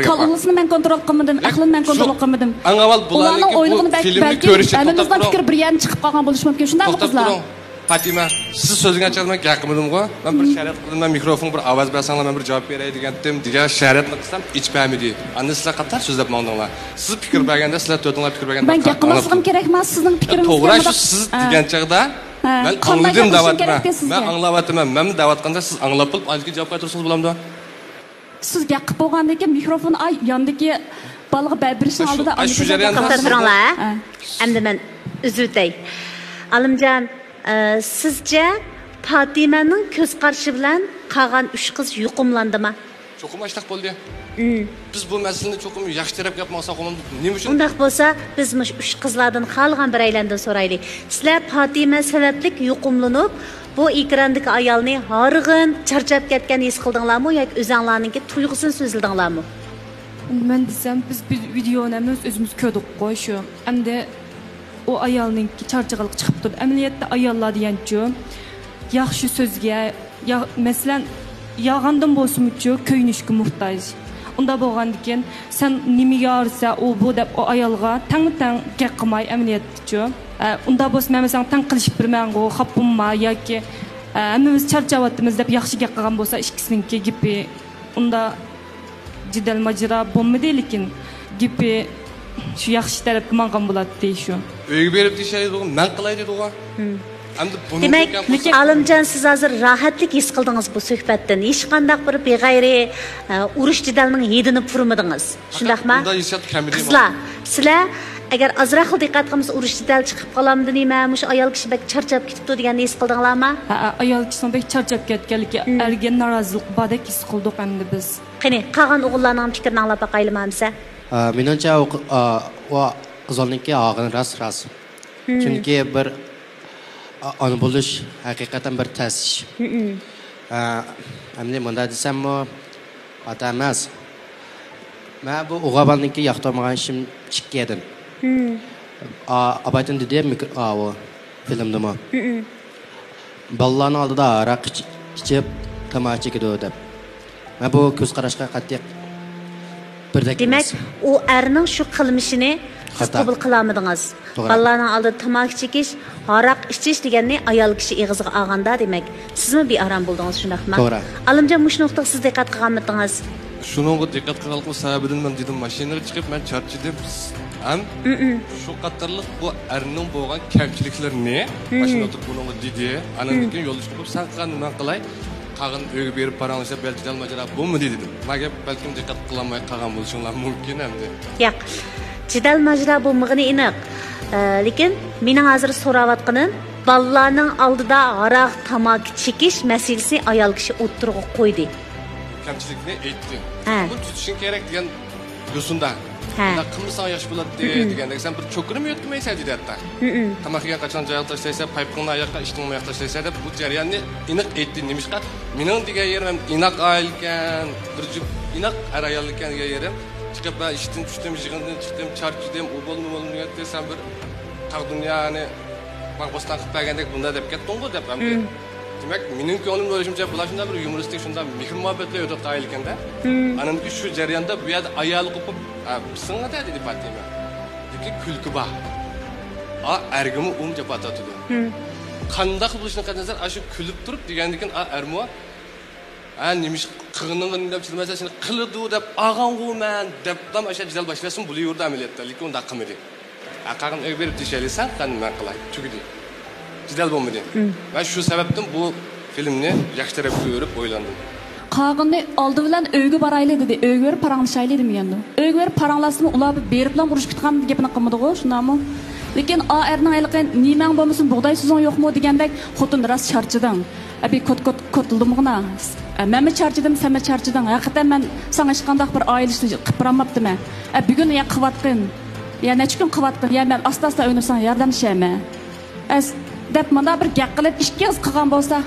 كاللىسىنى مەن كونترول قىلمىدىم، ئەقلىنى مەن كونترول قىلمىدىم. ئۇلارنىڭ ئويلىغىنى بەلكىم ھەممىمىزنىڭ پىكرى بىر يەردىن چىقىپ قالغان بولۇشى مۇمكىن. شۇنداقمۇ قىزلار؟ توختاپ تۇرۇڭ. پاتىمە، سىز سۆزلىگەن چاغدا مەن گەپ قىلمىدىمغۇ؟ مەن بىر شەرت قىلدىم، مەن مىكروفونغا بىر ئاۋاز بەرسەڭلار، مەن بىر جاۋاب بېرەي دېگەنتىم، دېگەن شەرتنى قىلسام، ئېچىپ بەرمىدى. ئاندىن سىلەر قاتار سۆزلەپ ماڭدىڭلار. سىز پىكىر بەرگەندە، سىلەر تۆتىڭلار پىكىر بەرگەندە مەن گەپ قىلماسلىقىم كېرەكما؟ سىزنىڭ پىكرىڭىزگە توغرا، شۇ سىز دېگەن چاغدا مەن ئاڭلىدىم دەۋاتىمەن. مەن ئاڭلاۋاتىمەن. مەنمۇ دەۋاتقاندا سىز ئاڭلاپ بولۇپ، ئاندىن كېيىن جاۋاب قايتۇرسىڭىز بولامدۇ؟ سىز گەپ قىلىپ بولغاندىن كېيىن مىكروفون، ئاي، ياندىكى بالىغا بە-، بېرىشنىڭ ئالدىدا شۇ جەرياندا توختاپ تۇرۇڭلار. ئەمدى مەن ئۈزۈۋېتەي. ئالىمجان، ئە، سىزچە پاتىمەنىڭ كۆز قارىشى بىلەن قالغان ئۈچ قىز يۇقۇملاندىما؟ چوقۇم ئاشتاق بولدى. بىز بۇ مەسىلىنى چوقۇم ياخشى تەرەپكە ئېلىپ ماڭساق، نېمە ئۈچۈن؟ ئۇنداق بولسا، بىز مۇشۇ ئۈچ قىزلاردىن خالىغان بىرەيلەندىن سورايلى. سىلەر پاتىمە سەۋەبلىك يۇقۇملىنىپ، بۇ ئېكراندىكى ئايالنى ھارغىن، چارچاپ كەتكەن ھېس قىلدىڭلارمۇ ياكى ئۆزەڭلارنىڭكى تۇيغۇسىنى سۆزلىدىڭلارمۇ؟ مەن دېسەم، بىز، بىز ۋىدېئونى ھەممىمىز ئۆزىمىز كۆردۇققۇ، شۇ. ئەمدى ئۇ ئايالنىڭكى چارچىغىلىقى چىقىپ تۇرىدۇ. ئەمەلىيەتتە ئاياللار دېگەنچۇ، ياخشى سۆزگە، يا-، مەسىلەن، يالغاندىن بولسىمۇچۇ، كۆيۈنۈشكە موھتاج. ئۇنداق بولغاندىكىن، سەن نېمىگە ھارىسەن، ئۇ، بۇ دەپ، ئۇ ئايالغا تەڭمۇ تەڭ گەپ قىلماي، ئەمەلىيەتتىچۇ. ئە، ئۇنداق بولسا، مەن ساڭا تەڭ قىلىشىپ بېرىمەنغۇ، خاپا بولما ياكى، ئە، ھەممىمىز چارچاۋاتىمىز دەپ ياخشى گەپ قىلغان بولسا، ئىككىسىنىڭكى گېپى ئۇنداق جېدەل ماجىرا بولمىدى، لېكىن گېپى شۇ ياخشى تەرەپكە ماڭغان بولاتتى شۇ. ئۆيگە بېرىپ دېيىشەيدىغۇ، مەن قىلاي دېدىغۇ. ئەمدى بۇنى دېمەك، ئالىمجان، سىز ھازىر راھەتلىك ھېس قىلدىڭىز بۇ سۆھبەتتىن. ھېچقانداق بىر بىغەيرىي، ئە، ئۇرۇش جېدەلنىڭ ھىدىنى پۇرىمىدىڭىز. شۇنداقما؟ قىزلار، سىلەر ئەگەر ئازراقلا دىققەت قىلمىسا، ئۇرۇش جېدەل چىقىپ قالامدۇ نېمە، مۇشۇ ئايال كىشى بەك چارچاپ كېتىپتۇ دېگەننى ھېس قىلدىڭلارما؟ ھە، ئايال كىشىنىڭ بەك چارچاپ كەتكەنلىكى، ئەرگە نارازىلىق باردەك ھېس قىلدۇق ئەمدى بىز. قېنى، قالغان ئوغۇللارنىڭ پىكرىنى ئاڭلاپ باقايلىما ئەمىسە؟ ئا، مېنىڭچە، ئۇ، ئا، ئۇ قىزلارنىڭكى ھالقىنى راست، راست. چۈنكى بىر، ئا، ئانا بولۇش ھەقىقەتەن بىر تەس ئىش. ئا، ئەمدى مۇنداق دېسەممۇ خاتا ئەمەس. مەن بۇ ئوغۇل بالىنىڭكى ياقتۇرمىغان ئىشىم ئىككى ئادەم. ئا، ئابايتىن دېدى، مىكرو-، ئا، ئۇ فىلىمدىمۇ. بالىلارنىڭ ئالدىدا ھاراق ئىچ-، ئىچىپ، تاماكا چېكىدۇ دەپ. مەن بۇ كۆز قاراشقا قەتئىي بىردەك ئەمەس. دېمەك، ئۇ ئەرنىڭ شۇ قىلمىشىنى سىز قوبۇل قىلالمىدىڭىز. توغرا. بالىلارنىڭ ئالدىدا تاماكا چېكىش، ھاراق ئىچىش دېگەننى ئايال كىشى ئېغىزىغا ئالغاندا، دېمەك، سىزمۇ بىئارام بولدىڭىز، شۇنداقمۇ؟ توغرا. ئالىمجان، مۇشۇ نۇقتىغا سىز دىققەت قىلغانمىدىڭىز؟ شۇنىڭغا دىققەت قىلغانلىقىم سەۋەبىدىن مەن دېدىم، ماشىنىغا چىقىپ مەن چارچىدىم. ھەم شۇ قاتارلىق بۇ ئەرنىڭ بولغان كەمچىلىكلىرىنى ماشىنا ئولتۇرۇپ بۇنىڭغا دېدى. ئانىڭدىن كېيىن يولدىشىم بولۇپ، سەن قىلغان نېمەڭ قىلاي، قالغىنىنى ئۆيگە بېرىپ پاراڭلىشىپ، بەلكى جېدەل ماجىرا بولمىدى دېدىم. مانا گەپ بەلكىم دىققەت قىلالماي قالغان بولۇشۇڭلار مۇمكىن ئەمدى. ياق، جېدەل ماجىرا بولمىغىنى ئېنىق. ئە، لېكىن مېنىڭ ھازىر سوراۋاتقىنىم، بالىلارنىڭ ئالدىدا ھاراق، تاماكا چېكىش مەسىلىسىنى ئايال كىشى ئوتتۇرىغا قويدى. كەمچىلىكنى ئېيتتى. ھە. بۇ تۈزىتىشىڭ كېرەك دېگەن يوسۇندا. ھە. بۇنداق قىلمىساڭ ياخشى بولاتتى دېگەندەك، سەن بىر چوكىنىمۇ يۆتكىمەيسەن دېدى ھەتتا. تاماق يېگەن قاچان جايىغا تاشلايسەن، پايپىقىڭنى ئاياققا، ئىشتىنىڭمۇ ئاياققا تاشلايسەن دەپ، بۇ جەرياننى ئېنىق ئېيتتى. نېمىشقا؟ مېنىڭ دېگەن يېرىم ھەم ئىناق ئائىلە ئىكەن، بىر جۈپ ئىناق ئەر-ئايال ئىكەن دېگەن يېرىم. چىقىپ، مەن ئىشتىن چۈشتۈم، يىغىندىن چىقتىم، چارچىدىم، ئۇ بولدى، بۇ بولدى دېگەنتى، سەن بىر تاغ دۇنيانى باغ-بوستان قىلىپ بەرگەندەك بۇنداق دەپ كەتتىڭغۇ دەپ ئەمدى. دېمەك، مېنىڭ كۆڭلۈمدە ئويلىشىمچە، بۇلار شۇنداق بىر يۇمۇرىستىك، شۇنداق مېھىر-مۇھەببەت بىلەن ئۆتۈۋاتقان ئائىلە ئىكەندە. ئانىڭدىكى شۇ جەرياندا بۇ يەردە ئايالى قوپۇپ، «ھە، بىسىڭلار-دە» دېدى پاتىمە. لېكىن كۈلكە بار. ئا، ئەرگىمۇ ئۇمۇ جاپا تارتىدۇ. قانداق بولۇشىدىن قەتئىينەزەر، ئاشۇ كۈلۈپ تۇرۇپ دېگەندىن كېيىن، ئا، ئەرمۇ، «ھە، نېمە ئىش قىلغىنىڭنى دەپ سېلىمەن، سېنى قىلىدۇ دەپ ئالغانغۇ مەن» دەپلا ئاشۇ جېدەل باشلىسۇن بولۇۋېرىدۇ ئەمەلىيەتتە، لېكىن ئۇنداق قىلمىدى. ھە، قالغىنىنى ئۆيگە بېرىپ دېيىشەيلى، سەن قىلغىنىنى مەن قىلاي، تۈگىدى. جېدەل بولمىدى. مەن شۇ سەۋەبتىن بۇ فىلىمنى ياخشى تەرەپكە ئۆرۈپ ئويلاندىم. قالغىنىنى ئالدى بىلەن ئۆيگە بارايلى دېدى، ئۆيگە بېرىپ پاراڭلىشايلى دېمىگەندۇ. ئۆيگە بېرىپ پاراڭلاشسىمۇ ئۇلار بېرىپلا ئۇرۇشۇپ كېتىدىغان گېپىنى قىلمىدىغۇ، شۇنداقمۇ؟ لېكىن ئا ئەرنىڭ ھېلىقى نېمەڭ بولمىسۇن، بۇغداي سۈزۈڭ يوقمۇ دېگەندەك، خوتۇن راست چارچىدىڭ. ئەبى كوت كوت كوتلىدىمغىنا. ئە، مەنمۇ چارچىدىم، سەنمۇ چارچىدىڭ. ھەقىقەتەن مەن ساڭا ھېچقانداق بىر ئائىلە ئىشىنى قىلىپ بېرالماپتىمەن. ئە، بۈگۈن يا قىلىۋاتقىن. يا نەچچە كۈن قىلىۋاتقىن. يا مەن ئاستا-ئاستا ئۆينى ساڭا ياردەملىشەرمەن. ئەس، دەپ مۇنداق بىر گەپ قىلىپ، ئىككى ئېغىز قىلغان بولسا،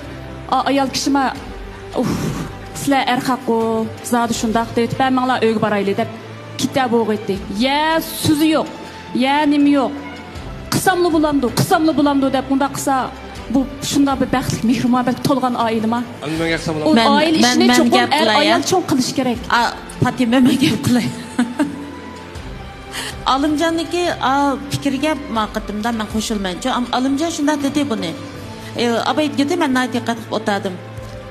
ئا، ئايال كىشىما، ئۇھ، سىلەر ئەر خەققۇ، زادى شۇنداق دەيتىپ، ھە، ماڭلا ئۆيگە بارايلى دەپ كېتە بولغىيتتى. يە سۆزى يوق، يە نېمە يوق. قىلساملا بولامدۇ، قىلساملا بولامدۇ دەپ مۇنداق قىلسا، بۇ شۇنداق بىر بەختلىك، مېھرىبان، بەلكى تولغان ئائىلىمۇ؟ ئۇ مەن، ئائىلە مەن، ئىشىنى مەن چوقۇم گەپ ئەر، قىلاي، يا؟ ئايال چوڭ قىلىشى كېرەك. ئا، پاتىمە، مەن گەپ قىلاي. ئالىمجاننىڭكى، ئا، پىكرىگە ما قېتىمدا مەن قوشۇلمايمەنچۇ. ئام-، ئالىمجان شۇنداق دېدى بۇنى. ئى، ئاباي دېدى، مەن ناھايىتى دىققەت قىلىپ ئوتاردىم.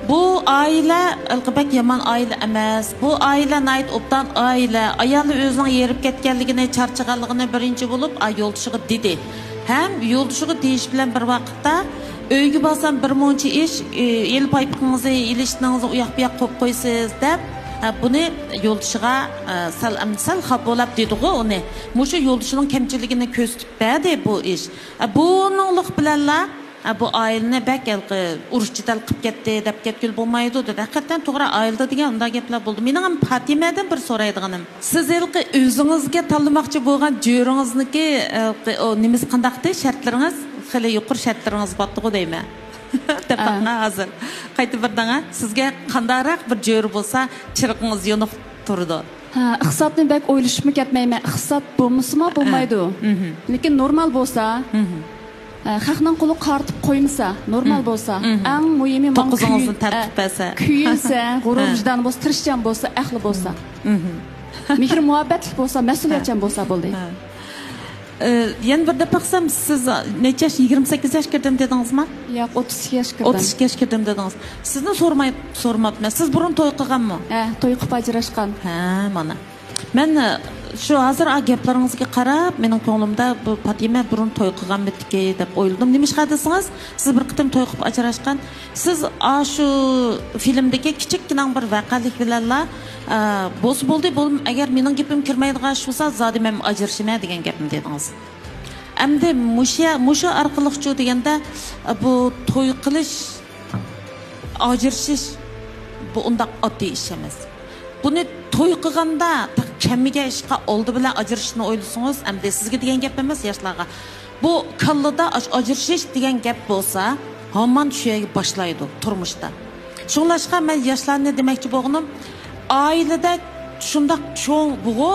بۇ ئائىلە ھېلىقى بەك يامان ئائىلە ئەمەس. بۇ ئائىلە ناھايىتى ئوبدان ئائىلە. ئايالى ئۆزىنىڭ ھېرىپ كەتكەنلىكىنى، چارچىغانلىقىنى بىرىنچى بولۇپ، ئا، يولدىشىغا دېدى. ھەم يولدىشىغا دېيىش بىلەن بىر ۋاقىتتا، ئۆيگە بارسام بىر مۇنچە ئىش، ئى، ھېلى پايپىقىڭىزنى، ھېلى ئىشتىنىڭىزنى ئۇياق بۇياق قويۇپ قويىسىز دەپ، ئا، بۇنى يولدىشىغا، ئا، سەل، ئەمدى سەل خاپا بولاپ دېدىغۇ ئۇنى. مۇشۇ يولدىشىنىڭ كەمچىلىكىنى كۆرسىتىپ بەردى بۇ ئىش. ئا، بۇنىڭلىق بىلەنلا، ئا، بۇ ئائىلىنى بەك ھېلىقى ئۇرۇش جېدەل قىلىپ كەتتى دەپ كەتكىلى بولمايدۇ دېدى. ھەقىقەتەن توغرا، ئائىلىدە دېگەن ئۇنداق گەپلەر بولىدۇ. مېنىڭ ھەم پاتىمەدىن بىر سورايدىغىنىم. سىز ھېلىقى ئۆزىڭىزگە تاللىماقچى بولغان جۆرىڭىزنىڭكى، ئە، ئۇ نېمىسى قانداقتى؟ شەرتلىرىڭىز خېلى يۇقىرى شەرتلىرىڭىز بارتىغۇ دەيمەن. دەپ باقما ھازىر. قايتا بىر دەڭە، سىزگە قانداقراق بىر جۆرە بولسا چىرىقىڭىز يونۇق تۇرىدۇ. ھە، ئىقتىسادنى بەك ئويلىشىپمۇ كەتمەيمەن. ئىقتىساد بولمىسىمۇ بولمايدۇ. لېكىن نورمال بولسا، ھە، خەقنىڭ قولىغا قارىتىپ قويمىسا، نورمال بولسا، ئەڭ مۇھىمى ماڭا كۆيۈنسە، غۇرۇر ۋىجدانى بولسا، تىرىشچان بولسا، ئەقلى بولسا، مېھرى مۇھەببەتلىك بولسا، مەسئۇلىيەتچان بولسا بولدى. ئە، يەنە بىر دەپ باقسام، سىز نەچچە ياش؟ يىگىرمە سەككىز ياش كىردىم دېدىڭىزما؟ ياق، ئوتتۇز ئىككى ياش كىردىم. ئوتتۇز ئىككى ياش كىردىم دېدىڭىز. سىزنى سورماي، سورماپتىمەن. سىز بۇرۇن توي قىلغانمۇ؟ ھە، توي قىلىپ ئاجراشقان. ھە، مانا. مەن، ئە، شۇ ھازىر ئا گەپلىرىڭىزگە قاراپ، مېنىڭ كۆڭلۈمدە بۇ پاتىمە بۇرۇن توي قىلغانمىدىكى دەپ ئويلىدىم. نېمىشقا دېسىڭىز، سىز بىر قېتىم توي قىلىپ ئاجراشقان. سىز ئاشۇ فىلىمدىكى كىچىككىنە بىر ۋەقەلىك بىلەنلا، ئە، بولسا بولدى، بولم-، ئەگەر مېنىڭ گېپىم كىرمەيدىغان ئىش بولسا، زادى مەن ئاجرىشىمەن دېگەن گەپنى دېدىڭىز. ئەمدى مۇشۇ، مۇشۇ ئارقىلىقچۇ دېگەندە، بۇ توي قىلىش، ئاجرىشىش، بۇ ئۇنداق ئاددىي ئىش ئەمەس. بۇنى توي قىلغاندا، تېخى كەلمىگەن ئىشقا ئالدى بىلەن ئاجرىشىشنى ئويلىسىڭىز، ئەمدى سىزگە دېگەن گەپ ئەمەس، ياشلارغا. بۇ كاللىدا ئاش-، ئاجرىشىش دېگەن گەپ بولسا، ھامان شۇ يەرگە باشلايدۇ تۇرمۇشتا. شۇڭلاشقا مەن ياشلارنى دېمەكچى بولغىنىم، ئائىلىدە شۇنداق چوڭ بۇغۇ،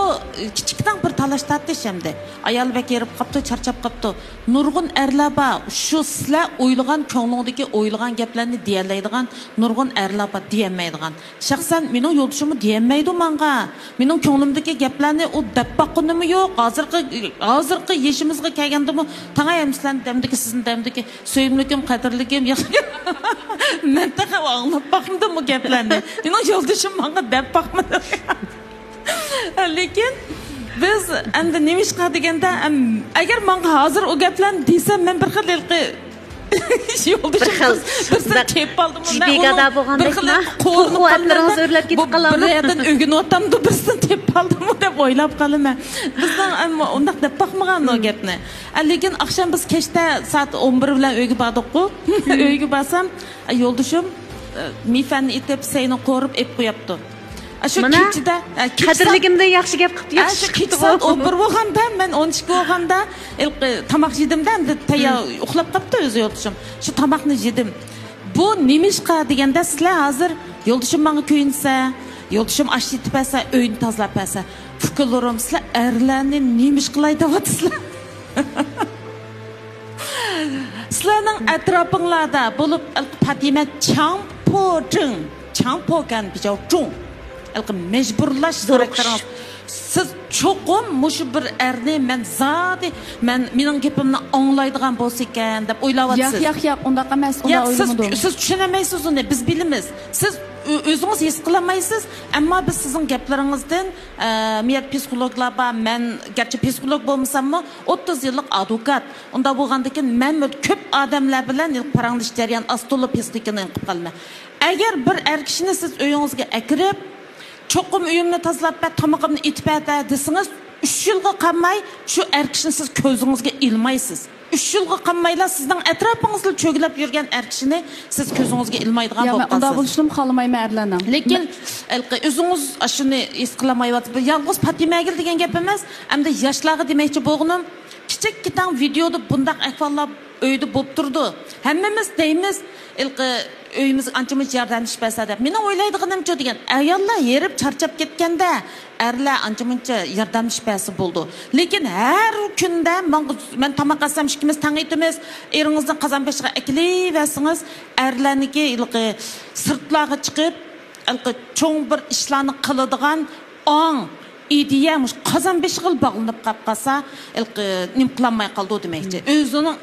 كىچىككىنە بىر تالاش تارتىش ئەمدى. ئايال بەك ھېرىپ قاپتۇ، چارچاپ قاپتۇ. نۇرغۇن ئەرلەر بار، شۇ سىلەر ئويلىغان، كۆڭلۈڭدىكى ئويلىغان گەپلەرنى دېيەلەيدىغان نۇرغۇن ئەرلەر بار، دېيەلمەيدىغان. شەخسەن مېنىڭ يولدىشىممۇ دېيەلمەيدۇ ماڭا. مېنىڭ كۆڭلۈمدىكى گەپلەرنى ئۇ دەپ باققىنىمۇ يوق. ھازىرقى، ھازىرقى يېشىمىزغا كەلگەندىمۇ، تاڭاي ئەمىسىلەرنى دەمدىكى، سىزنى دەمدىكى سۆيۈملۈكۈم، قەدىرلىكىم، ياخشى. مەن تېخى ئاڭلاپ باقمىدىم بۇ گەپلەرنى. مېنىڭ يولدىشىم ماڭا دەپ باقمىدى. لېكىن بىز ئەمدى نېمىشقا دېگەندە، ئەم، ئەگەر ماڭا ھازىر ئۇ گەپلەرنى دېسە، مەن بىر خىل ھېلىقى يولدىشىم بىر خىل بىرسىنى تېپىپ ئالدىمۇ، مەن ئۇنىڭ بىر خىل قورقۇپ قالىمەن. بۇ بىر يەردىن ئۆگىنىۋاتامدۇ، بىرسىنى تېپىپ ئالدىمۇ دەپ ئويلاپ قالىمەن. بىزنىڭ ئەمما ئۇنداق دەپ باقمىغان ئۇ گەپنى. ئە، لېكىن ئاخشام بىز كەچتە سائەت ئون بىر بىلەن ئۆيگە باردۇققۇ. ئۆيگە بارسام، ئە، يولدىشىم، ئە، مىفەننى ئېتىپ، سەينى قورۇپ ئېلىپ قويۇپتۇ. ئە، شۇ كېچىدە، ئە، كېچە سائەت، قەدىرلىكىمدىن ياخشى گەپ قىپتۇ، ئە، ياخشى شۇ كېچە سائەت ئون بىر بولغاندا، مەن ئون ئىككى بولغاندا، ئە، تاماق يېدىمدە، ئەمدى تەييار ئۇخلاپ قاپتۇ ئۆزى يولدىشىم. شۇ تاماقنى يېدىم. بۇ نېمىشقا دېگەندە، سىلەر ھازىر يولدىشىم ماڭا كۆيۈنسە، يولدىشىم ئاش ئېتىپ بەرسە، ئۆينى تازىلاپ بەرسە، ئۇكىلىرىم، سىلەر ئەرلەرنى نېمە ئىش قىلاي دەۋاتىسىلەر؟ سىلەرنىڭ ئەتراپىڭلاردا بولۇپ، پاتىمە چاڭپوجىڭ، چاڭپوگەن بىجاۋجۇڭ، مەجبۇرلاش خاراكتېرىڭىز. سىز چوقۇم مۇشۇ بىر ئەرنى مەن زادى، مەن، مېنىڭ گېپىمنى ئاڭلايدىغان بولسا ئىكەن دەپ ئويلاۋاتىسىز. ياق، ياق، ياق، ئۇنداق ئەمەس، ئۇنداق ئويلىمىدىم. سىز چۈشىنەلمەيسىز ئۇنى، بىز بىلىمىز. سىز ئۆ-، ئۆزىڭىز ھېس قىلالمايسىز، ئەمما بىز سىزنىڭ گەپلىرىڭىزدىن، ئە، مىيەت پسىخولوگلار بار، مەن گەرچە پسىخولوگ بولمىساممۇ، ئوتتۇز يىللىق ئادۋوكات. ئۇنداق بولغاندىكىن مەنمۇ كۆپ ئادەملەر بىلەن پاراڭلىشىش جەريانى ئاستولۇ پسىخىكىنى ئېنىقلاپ قالىمەن. ئەگەر بىر ئەر كىشىنى سىز ئۆيىڭىزگە ئەكىرىپ، چوقۇم ئۆيۈمنى تازىلاپ بەر، تامىقىمنى ئېتىپ بەر دېسىڭىز، ئۈچ يىلغا قالماي شۇ ئەر كىشىنى سىز كۆزىڭىزگە ئىلمايسىز. ئۈچ يىلغا قالمايلا سىزنىڭ ئەتراپىڭىزدا چۆگىلەپ يۈرگەن ئەر كىشىنى سىز كۆزىڭىزگە ئىلمايدىغان بولۇپ قالىسىز. يا، مەن ئۇنداق بولۇشىنىمۇ خالىمايمەن ئەرلەرنىڭ. لېكىن ھېلىقى ئۆزىڭىز ئاشۇنى ھېس قىلالمايۋاتىسىز. يالغۇز پاتىمەگىلا دېگەن گەپ ئەمەس، ئەمدى ياشلارغا دېمەكچى بولغىنىم، كىچىككىنە ۋىدېئودا بۇنداق ئەھۋاللار ئۆيدە بولۇپ تۇرىدۇ. ھەممىمىز دەيمىز، ھېلىقى ئۆيىمىزگە ئانچە-مۇنچە ياردەملىشىپ بەرسە دەپ. مېنىڭ ئويلايدىغىنىمچۇ دېگەن، ئاياللار ھېرىپ چارچاپ كەتكەندە، ئەرلەر ئانچە-مۇنچە ياردەملىشىپ بەرسە بولىدۇ. لېكىن ھەر كۈندە ماڭا، مەن تاماق ئەتسەم ئىككىمىز تەڭ ئېتىمىز، ئېرىڭىزنى قازان بېشىغا ئەكېلىۋەرسىڭىز، ئەرلەرنىڭكى ھېلىقى سىرتلارغا چىقىپ، ھېلىقى چوڭ بىر ئىشلارنى قىلىدىغان ئاڭ، ئىدىيە مۇشۇ قازان بېشىغىلا باغلىنىپ قاپ قالسا، ھېلىقى نېمە قىلالماي قالىدۇ دېمەكچى. ئۆزىنىڭ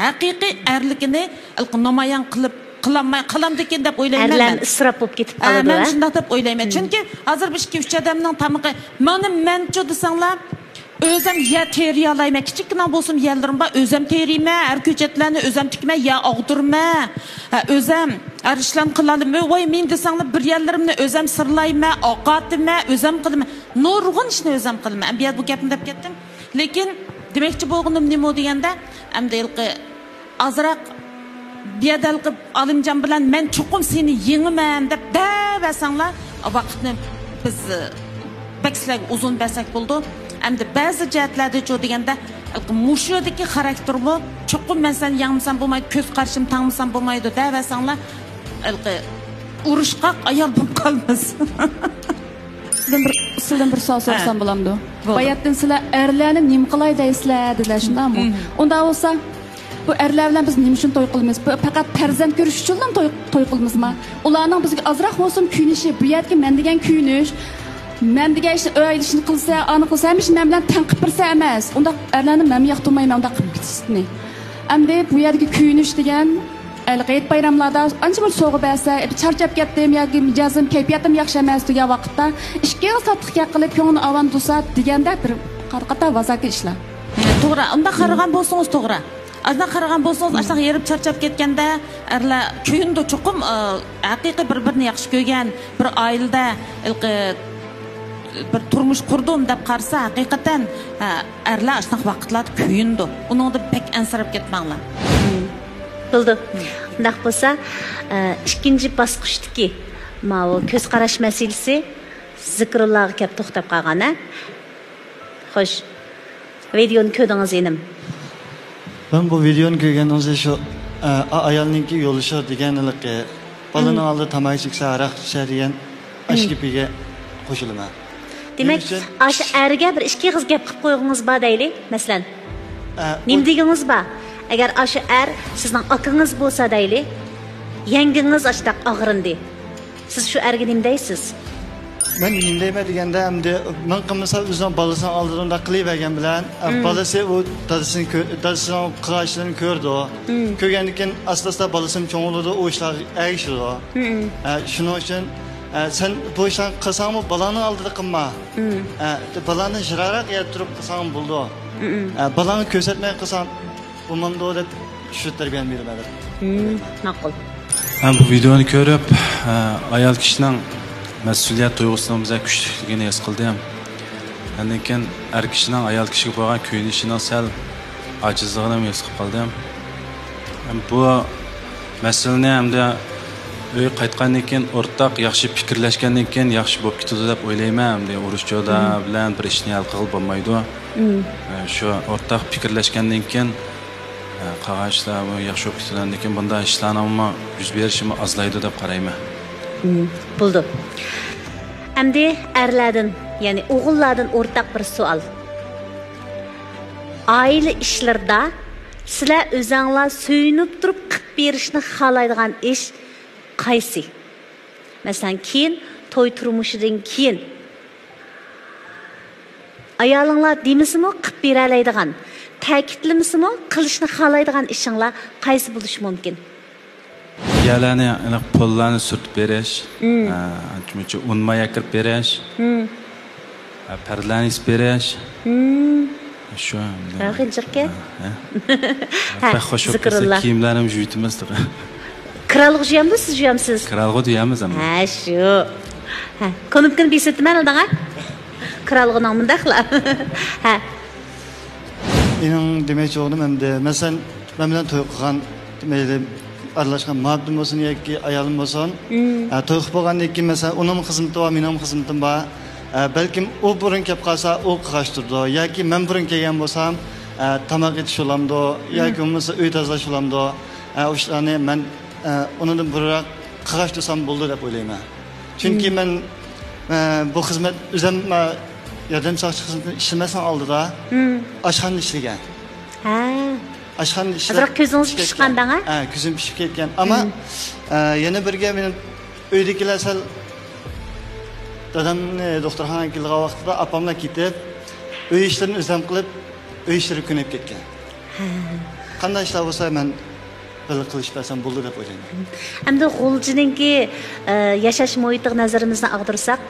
ھەقىقىي ئەرلىكىنى ھېلىقى نامايان قىلىپ، قىلالماي قالامدىكىن دەپ ئويلايمەن ئەرلەرمۇ مەن. ئىسراپ بولۇپ كېتىپ ھە، قالىدۇ، مەن ھە؟ شۇنداق دەپ ئويلايمەن. مم. چۈنكى ھازىر بىر ئىككى، ئۈچ ئادەمنىڭ تامىقى، مانا مەنچۇ دېسەڭلار، ئۆزەم يەر تېرىيالايمەن. كىچىككىنە بولسىمۇ يەرلىرىم بار، ئۆزەم تېرىيمەن، ھەر كۆچەتلەرنى ئۆزەم تىكىمەن، يەر ئاغدۇرىمەن. ھە، ئۆزەم ھەر ئىشلارنى قىلالىمەن. ۋاي، مېنى دېسەڭلار، بىر يەرلىرىمنى ئۆزەم سىرلايمەن، ئاقارتىمەن، ئۆزەم قىلىمەن. نۇرغۇن ئىشنى ئۆزەم قىلىمەن. بۇ يەردە بۇ گەپنى دەپ كەتتىم. لېكىن دېمەكچى بولغىنىم نېمە دېگەندە، ئەمدى ھېلىقى ئازراق بۇ يەردە ھېلىقى ئالىمجان بىلەن مەن چوقۇم سېنى يېڭىمەن دەپ دەۋەرسەڭلار، ۋاقىتنى بىز بەك سىلەرگە ئۇزۇن بەرسەك بولىدۇ. ئەمدى بەزى جەھەتلەردىچۇ دېگەندە، ھېلىقى مۇشۇ يەردىكى خاراكتېرمۇ چوقۇم مەن سېنى يەڭمىسەم بولمايدۇ، كۆز قارىشىم تەڭمىسەم بولمايدۇ دەۋەرسەڭلار، ھېلىقى ئۇرۇشقاق ئايال بولۇپ قالماس. سىزدىن بىر، سىزدىن بىر سوئال ھە. سورىسام بولامدۇ؟ بولىدۇ. باياتتىن سىلەر ئەرلەرنى نېمە قىلاي دەيسىلەر دېدىلەر، شۇنداقمۇ؟ مم. ئۇنداق بولسا، بۇ ئەرلەر بىلەن بىز نېمە ئۈچۈن توي قىلىمىز؟ بۇ پەقەت پەرزەنت كۆرۈش ئۈچۈنلا توي، توي قىلىمىزما؟ ئۇلارنىڭ بىزگە ئازراق بولسۇن كۆيۈنۈشى، بۇ يەردىكى مەن دېگەن كۆيۈنۈش، مەن دېگەن ئىشنى، ئۆي ئىشىنى قىلسا، ئانى قىلسا، ھەممە ئىشنى مەن بىلەن تەڭ قىلىپ بەرسە ئەمەس. ئۇنداق ئەرلەرنى مەنمۇ ياقتۇرمايمەن ئۇنداق قىلىپ كېتىشنى. ئەمدى بۇ يەردىكى كۆيۈنۈش دېگەن، ھېلىقى ھېيت بايراملاردا ئانچە بىر سوۋغا بەرسە، چارچاپ كەتتىم ياكى مىجەزىم، كەيپىياتىم ياخشى ئەمەس دېگەن ۋاقىتتا، ئىككىڭىز تاتلىق گەپ قىلىپ، كۆڭلىنى ئاۋام تۇرسا دېگەندە بىر قارا-، قاتار ۋازاكى ئىشلار. توغرا، ئۇنداق قارىغان بولسىڭىز توغرا. ئاشۇنداق قارىغان بولسىڭىز، ئاشۇنداق ھېرىپ چارچاپ كەتكەندە ئەرلەر كۆيۈنىدۇ چوقۇم، ئا، ھەقىقىي بىر-بىرىنى ياخشى كۆرگەن بىر ئائىلىدە ھېلىقى بىر تۇرمۇش قۇردۇم دەپ قارىسا، ھەقىقەتەن، ھە، ئەرلەر ئاشۇنداق ۋاقىتلاردا كۆيۈنىدۇ. ئۇنىڭدا بەك ئەنسىرەپ كەتمەڭلار. مم. بولدى. مم. ئۇنداق بولسا، ئە، ئىككىنچى باسقۇچتىكى ماۋۇ كۆز قاراش مەسىلىسى زىكرۇللاغا كەپ توختاپ قالغان، ھە؟ خوش. ۋىدېئونى كۆردىڭىز، ئىنىم. مەن بۇ ۋىدېئونى كۆرگەندىن كېيىن شۇ، ئە، ئا-، ئايالنىڭكى يولدىشى دېگەن ھېلىقى بالىنىڭ ئالدىدا تاماكا چېكىسە، ھاراق ئىچسە دېگەن ئاشۇ گېپىگە قوشۇلىمەن. دېمەك، نېمە ئۈچۈن؟ ئاشۇ ئەرگە بىر ئىككى ئېغىز گەپ قىلىپ قويغىڭىز بار دەيلى، مەسىلەن. ئە، نېمە ئۇ دېگىڭىز بار؟ ئەگەر ئاشۇ ئەر سىزنىڭ ئاكىڭىز بولسا دەيلى، يەڭگىڭىز ئاشۇنداق ئاغرىندى. سىز شۇ ئەرگە نېمە دەيسىز؟ مەن نېمە دەيمەن دېگەندە، ئەمدى مەن قىلمىسام، ئۆزىنىڭ بالىسىنىڭ ئالدىدا ئۇنداق قىلىۋەرگەن بىلەن، ئە، بالىسى ئۇ دادىسىنى كۆ-، دادىسىنىڭ قىلغان ئىشلىرىنى كۆرىدۇ. كۆرگەندىن كېيىن ئاستا-ئاستا بالىسىمۇ چوڭ بولىدۇ، ئۇ ئىشلارغا ئەگىشىدۇ. ئە، شۇنىڭ ئۈچۈن، ئە، سەن بۇ ئىشلارنى قىلساڭمۇ، بالاڭنىڭ ئالدىدا قىلما. ئە، بالاڭدىن يىراقراق يەردە تۇرۇپ قىلساڭمۇ بولىدۇ. ئە، بالاڭغا كۆرسەتمەي قىلساڭ، بولمامدۇ دەپ شۇ تەربىيەنى بېرىمەن دەپ. مم، ماقۇل. مەن بۇ ۋىدېونى كۆرۈپ، ئە، ئايال كىشىنىڭ مەسئۇلىيەت تۇيغۇسىنىڭ بىزدە كۈچلۈكلۈكىنى ھېس قىلدىم. ئاندىن كېيىن ئەر كىشىنىڭ ئايال كىشىگە بولغان كۆيۈنۈشىنىڭ سەل ئاجىزلىقىنى ھېس قىلىپ قالدىم. ھەم بۇ مەسىلىنى ئەمدى ئۆيگە قايتقاندىن كېيىن ئورتاق ياخشى پىكىرلەشكەندىن كېيىن ياخشى بولۇپ كېتىدۇ دەپ ئويلايمەن. ئەمدى ئۇرۇش-جۇدال بىلەن بىر ئىشنى ھەل قىلغىلى بولمايدۇ. ئە، شۇ ئورتاق پىكىرلەشكەندىن كېيىن، ئە، قالغان ئىشلارمۇ ياخشى بولۇپ كېتىدۇ. ئاندىن كېيىن بۇنداق ئىشلارنىڭمۇ يۈز بېرىشىمۇ ئازلايدۇ دەپ قارايمەن. مم، بولدى. ئەمدى ئەرلەردىن، يەنى ئوغۇللاردىن ئورتاق بىر سوئال. ئائىلە ئىشلىرىدا سىلەر ئۆزەڭلار سۆيۈنۈپ تۇرۇپ قىلىپ بېرىشنى خالايدىغان ئىش قايسى؟ مەسىلەن، كېيىن توي تۇرمۇشىدىن كېيىن ئايالىڭلار دېمىسىمۇ قىلىپ بېرەلەيدىغان، تەكىتلىمىسىمۇ قىلىشنى خالايدىغان ئىشىڭلار قايسى بولۇشى مۇمكىن؟ يەرلەرنى، ئېنىق پوللارنى سۈرتۈپ بېرىش، ئە، ئانچە-مۇنچە ئۇن ماي ئەكىرىپ بېرىش، ئە، پەردىلەرنى ئېسىپ بېرىش. شۇ. ھە، قىيىنچىلىقكەن. ھە، ھە. ھە، بەك خوش بولۇپ كەتسە، زىكرۇللا. كىيىملەرنى يۇيۇۋېتىمىز. كىرئالغۇ يۇيامدۇ، سىز يۇيامسىز؟ كىرئالغۇ يۇيامىز ئەمدى. ھە، شۇ. ھە، كۇنۇپكىنى بېسىۋېتىمەن ئالدىڭا. كىرئالغۇنىڭ مۇنداقلا. ھە. ئېنىڭ دېمەكچى بولغىنىم ئەمدى، مەسىلەن، مەن بىلەن توي قىلغان، مەيلى ئارىلاشقان مۇھەببىتىم بولسۇن ياكى ئايالىم بولسۇن، ئە، توي قىلىپ بولغاندىن كېيىن، مەسىلەن، ئۇنىڭمۇ خىزمىتى بار، مېنىڭمۇ خىزمىتىم بار. ئە، بەلكىم ئۇ بۇرۇن كەپ قالسا، ئۇ قىلغاچ تۇرىدۇ ياكى مەن بۇرۇن كەلگەن بولسام، ئە، تاماق ئېتىش بولامدۇ ياكى بولمىسا ئۆي تازىلاش بولامدۇ، ئە، ئۇ ئىشلارنى مەن ئە، ئۇنىڭدىن بۇرۇنراق قىلغاچ تۇرسام بولىدۇ دەپ ئويلايمەن. چۈنكى مەن، ئە، بۇ خىزمەت ئۆزۈم، ئە، ياردەمچى ساقچى خىزمىتىنى ئىشلىمەسنىڭ ئالدىدا ئاشخانىدا ئىشلىگەن. ھە. ئاشخانىدا ئىشلەپ ئازراق كۆزىڭىز پىشىپ كەتكەن. ھە، كۆزۈم پىشىپ كەتكەن. ئەمما، ئە، يەنە بىرگە مېنىڭ ئۆيدىكىلەر سەل دادامنى دوختۇرخانىغا كېلىدىغان ۋاقتىدا ئاپاملا كېتىپ، ئۆي ئىشلىرىنى ئۆزەم قىلىپ، ئۆي ئىشلىرىغا كۆنۈپ كەتكەن. ھە. قانداق ئىشلار بولسا مەن بىللە قىلىشىپ بەرسەم بولىدۇ دەپ ئويلايمەن. ئەمدى غۇلجىنىڭكى، ئە، ياشاش مۇھىتىغا نەزىرىمىزنى ئاغدۇرساق،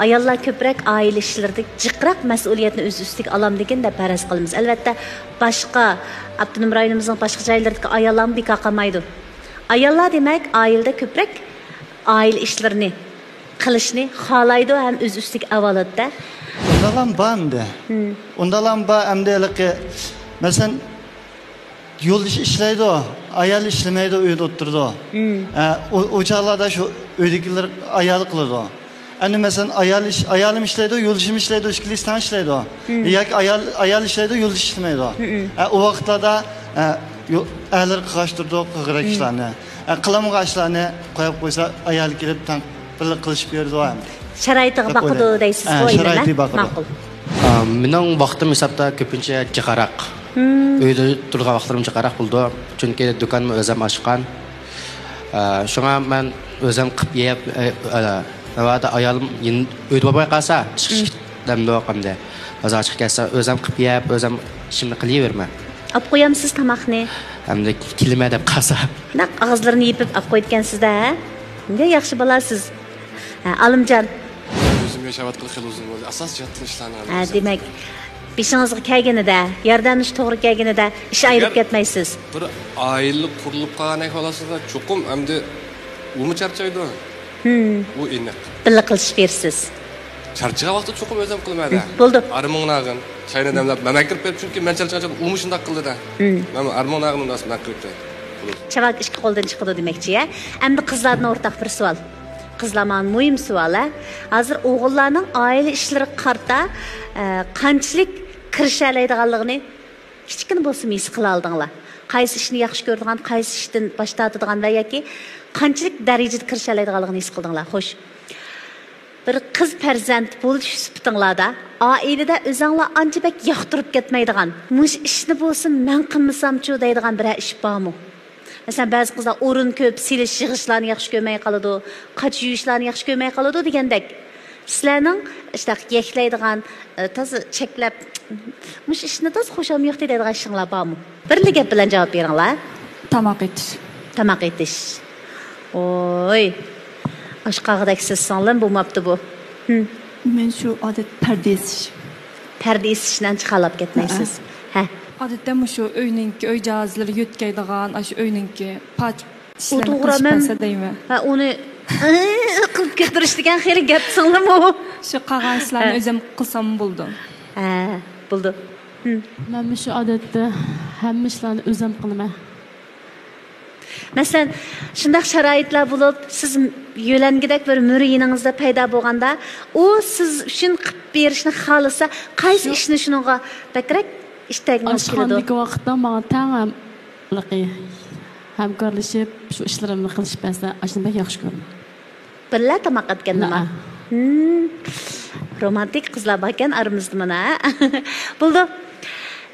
ئاياللار كۆپرەك ئائىلە ئىشلىرىدە جىقراق مەسئۇلىيەتنى ئۆز ئۈستىگە ئالامدىكىن دەپ پەرەز قىلىمىز. ئەلۋەتتە، باشقا ئاپتونوم رايونىمىزنىڭ باشقا جايلىرىدىكى ئاياللارمۇ بىكار قالمايدۇ. ئاياللار، دېمەك، ئائىلىدە كۆپرەك ئائىلە ئىشلىرىنى قىلىشنى خالايدۇ ھەم ئۆز ئۈستىگە ئاۋالىدۇ-دە. ئۇنداقلام بار ئەمدى. ئۇنداقلام بار ئەمدى، ھېلىقى، مەسىلەن، يولدىشى ئىشلەيدۇ، ئايالى ئىشلىمەيدۇ، ئۆيدە ئولتۇرىدۇ. ئە، ئۇ، ئۇ چاغلاردا شۇ ئۆيدىكىلەر ئايالى قىلىدۇ. ئەمدى مەسىلەن، ئايال ئىش-، ئايالىم ئىشلەيدۇ، يولدىشىم ئىشلەيدۇ، ئىككىلىسى تەڭ ئىشلەيدۇ. ياكى ئايال، ئايال ئىشلەيدۇ، يولدىشى ئىشلىمەيدۇ. ئە، ئۇ ۋاقىتلاردا، ئە، يو-، ئەرلەر قىلغاچ تۇرىدۇ، قىلغۇدەك ئىشلارنى. ئە، قىلالمىغان ئىشلارنى قويۇپ قويسا، ئايالى كېلىپ تەڭ بىللە قىلىشىپ بېرىدۇ ئەمدى. شارائىتىغا باقىدۇ دەيسىزغۇ، ئە، ئەينەن، شارائىتىغا باقىدۇ. ماقۇل. ئا، مېنىڭ ۋاقتىم ھېسابتا كۆپىنچە جىقراق. ئۆيدە تۇرىدىغان ۋاقىتلىرىم جىقراق بولىدۇ. چۈنكى دۇكانمۇ ئۆزۈم ئاچقان. ئا، شۇڭا مەن ئۆزۈم قىلىپ يەپ، ئە، ئە، ناۋادا ئايالىم يېن-، ئۆيدە بولماي قالسا، چىقىش دەمدۇق ئەمدى. بازار چىقىپ كەتسە، ئۆزۈم قىلىپ يەپ، ئۆزۈم ئىشىمنى قىلىۋېرىمەن. ئاپ قويامسىز تاماقنى؟ ئەمدى كېلىمەن دەپ قالسا. نەق ئاغزىلىرىنى يېپىپ ئاپ قويىدىكەنسىز-دە، ھە؟ نېمە ياخشى بالاسىز. ھە، ئالىمجان. ئۆزۈم ياشاۋاتقىلى خېلى ئۇزۇن بولدى. ئاساسىي جەھەتتىن ئىشلارنى ھە، دېمەك، بېشىڭىزغا كەلگىنىدە، ياردەملىشىش توغرا كەلگىنىدە ئىش ئايرىپ كەتمەيسىز. بىر ئائىلە قۇرۇلۇپ قالغان ئەھۋالاتىدا چوقۇم ئەمدى ئۇمۇ چارچايدۇ. ئۇ ئېنىق. بىللە قىلىشىپ بېرىسىز. چارچىغان ۋاقىتتا چوقۇم ئۆزۈم قىلىمەن-دە. بولدى. ئارمىڭ ناغىن، چاينى دەملەپ، مەن كىرىپ كەتتىم، چۈنكى مەن چارچىغان چاغدا ئۇمۇ شۇنداق قىلدى-دە. مەن ئارمىڭ ناغىن ئۇنداق مەن كىرىپ كەتتىم. چاۋاك ئىككى قولدىن چىقىدۇ دېمەكچى، ھە؟ ئەمدى قىزلاردىن ئورتاق بىر سوئال. قىزلار، مانا مۇھىم سوئال، ھە؟ ھازىر ئوغۇللارنىڭ ئائىلە ئىشلىرىغا قارىتا، ئە، قانچىلىك كىرىشەلەيدىغانلىقىنى كىچىككىنە بولسىمۇ ھېس قىلالىدىڭلار. قايسى ئىشنى ياخشى كۆرىدىغان، قايسى ئىشتىن باش تارتىدىغان ۋە ياكى قانچىلىك دەرىجىدە كىرىشەلەيدىغانلىقىنى ھېس قىلدىڭلار. خوش. بىر قىز پەرزەنت بولۇش سۈپىتىڭلاردا ئائىلىدە ئۆزەڭلار ئانچە بەك ياقتۇرۇپ كەتمەيدىغان، مۇشۇ ئىشنى بولسا مەن قىلمىسامچۇ دەيدىغان بىرەر ئىش بارمۇ؟ مەسىلەن، بەزى قىزلار ئورۇن كۆپ، سېلىش، يىغىشلارنى ياخشى كۆرمەي قالىدۇ، قاچا يۇيۇشلارنى ياخشى كۆرمەي قالىدۇ دېگەندەك. سىلەرنىڭ ئىشتاق يەكلەيدىغان، ئە، تازا چەكلەپ، مۇشۇ ئىشنى تازا خۇشالمۇ يوق دەيدىغان ئىشىڭلار بارمۇ؟ بىرلا گەپ بىلەن جاۋاب بېرىڭلار. تاماق ئېتىش. تاماق ئېتىش. ۋوي. ئاش قاغىدەكسىز سىڭلىم، بولماپتۇ بۇ. ھىم. مەن شۇ ئادەت پەردە ئېسىش. پەردە ئېسىشنى ئانچە خالاپ كەتمەيسىز. ھە. ھە. ئادەتتە مۇشۇ ئۆينىڭكى ئۆي جاھازلىرى يۆتكەيدىغان، ئاشۇ ئۆينىڭكى پاچ ئۇ ئىشلىرىنى توغرا، قىلىشىپ مەن بەرسە دەيمەن. ھە، ئۇنى قىلىپ كۆتۈرۈش دېگەن خېلى گەپ سىڭلىمۇ. شۇ قالغان ئىشلارنى ھە. ئۆزۈم قىلسام بولىدۇ. ھە، بولىدۇ. ھىم. مەن مۇشۇ ئادەتتە ھەممە ئىشلارنى ئۆزۈم قىلىمەن. مەسىلەن، شۇنداق شارائىتلار بولۇپ، سىز يۆلەنگۈدەك بىر مۈرە يېنىڭىزدا پەيدا بولغاندا، ئۇ سىز ئۈچۈن قىلىپ بېرىشنى خالىسا، قايسى شۇ ئىشنى شۇنىڭغا بەكرەك ئىشتەگىڭىز كېلىدۇ؟ ئاشخانىدىكى ۋاقىتتا ماڭا تەڭ ھەم-، ھەمكارلىشىپ، شۇ ئىشلىرىمنى قىلىشىپ بەرسە، ئاشۇنى بەك ياخشى كۆرىمەن. بىللە تاماق ئەتكەندىما؟ ھە. ھىم. رومانتىك قىزلار باركەن ئارىمىزدا مانا. بولىدۇ.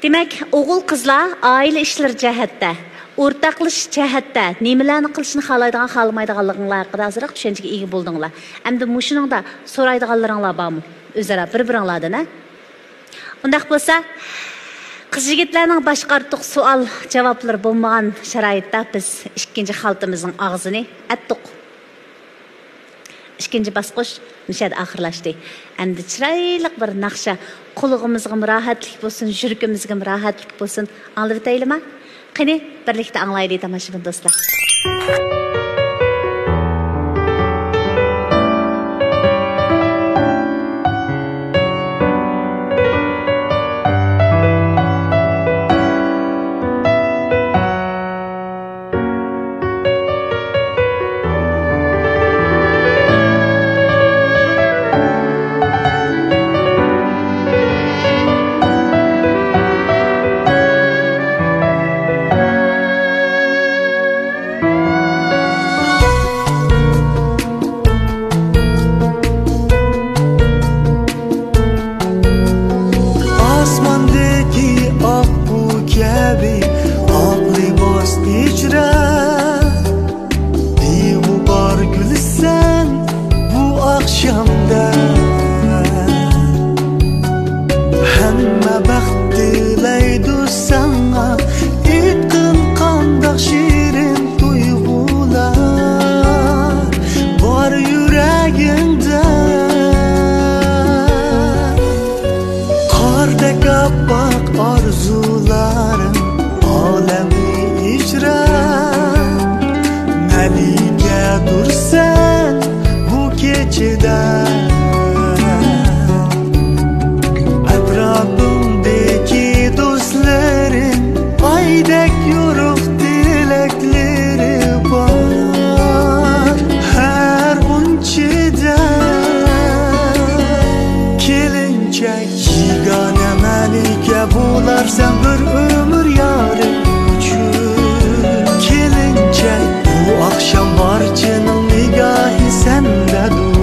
دېمەك، ئوغۇل قىزلار ئائىلە ئىشلىرى جەھەتتە، ئورتاقلىشىش جەھەتتە نېمىلەرنى قىلىشنى خالايدىغان، خالىمايدىغانلىقىڭلار ھەققىدە ئازراق چۈشەنچىگە ئىگە بولدۇڭلار. ئەمدى مۇشۇنىڭدا سورايدىغانلىرىڭلار بارمۇ؟ ئۆزئارا بىر-بىرىڭلاردىن، ھە؟ ئۇنداق بولسا، قىز-يىگىتلەرنىڭ باشقا ئارتۇق سوئال-جاۋابلىرى بولمىغان شارائىتتا بىز ئىككىنچى خالتىمىزنىڭ ئاغزىنى ئەتتۇق. ئىككىنچى باسقۇچ مۇشۇ يەردە ئاخىرلاشتى. ئەمدى چىرايلىق بىر ناخشا، قۇلىقىمىزغىمۇ راھەتلىك بولسۇن، يۈرىكىمىزگىمۇ راھەتلىك بولسۇن، ئاڭلىۋېتەيلىما؟ قېنى، بىرلىكتە ئاڭلايلى، تاماشىبىن دوستلار. باق ئارزۇلارىم ئالەمنى ئىجرا، مەلىكەدۇرسەن بۇ كېچىدە. ئەتراپىڭدىكى دوستلىرىڭ ئايدەك يورۇق تىلەكلىرى بار. ھەر ئۇنچىدا كېلىنچەك يېگانە مەلىكە بولارسەن بىر ئۆمۈر يارىم ئۈچۈن. كېلىنچەك بۇ ئاخشام بارچىنىڭ نىگاھى سەندەدۇر.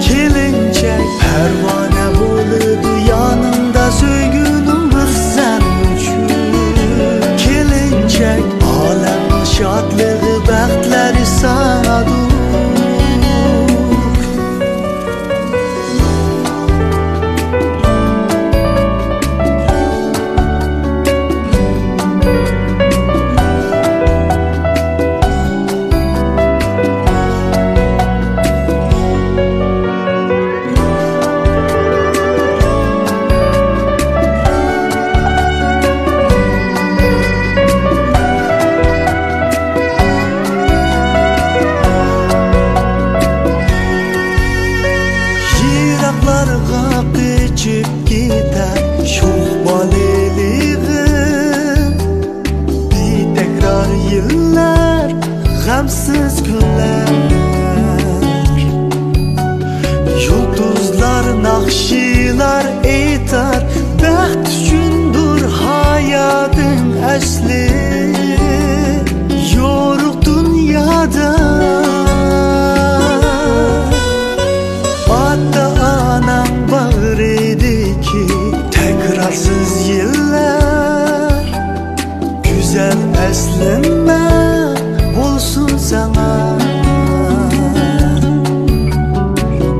كېلىنچەك پەرۋانە بولىدۇ يانىڭدا سۆيگۈنىڭ بىر سەن ئۈچۈن. كېلىنچەك ئالەمنىڭ شادلىقى بەختلەر ساڭادۇر. يىراقلارغا قېچىپ كېتەر شوخ بالىلىقىم. بىتەكرار يىللار، غەمسىز كۈنلەر. يۇلتۇزلار ناخشىلار ئېيتار، بەخت ئۈچۈندۇر ھاياتىڭ ئەسلى. يورۇق دۇنيادا ئاتا-ئاناڭ باغرىدىكى تەكرارسىز يىللار. گۈزەل ئەسلىمە بولسۇن ساڭا.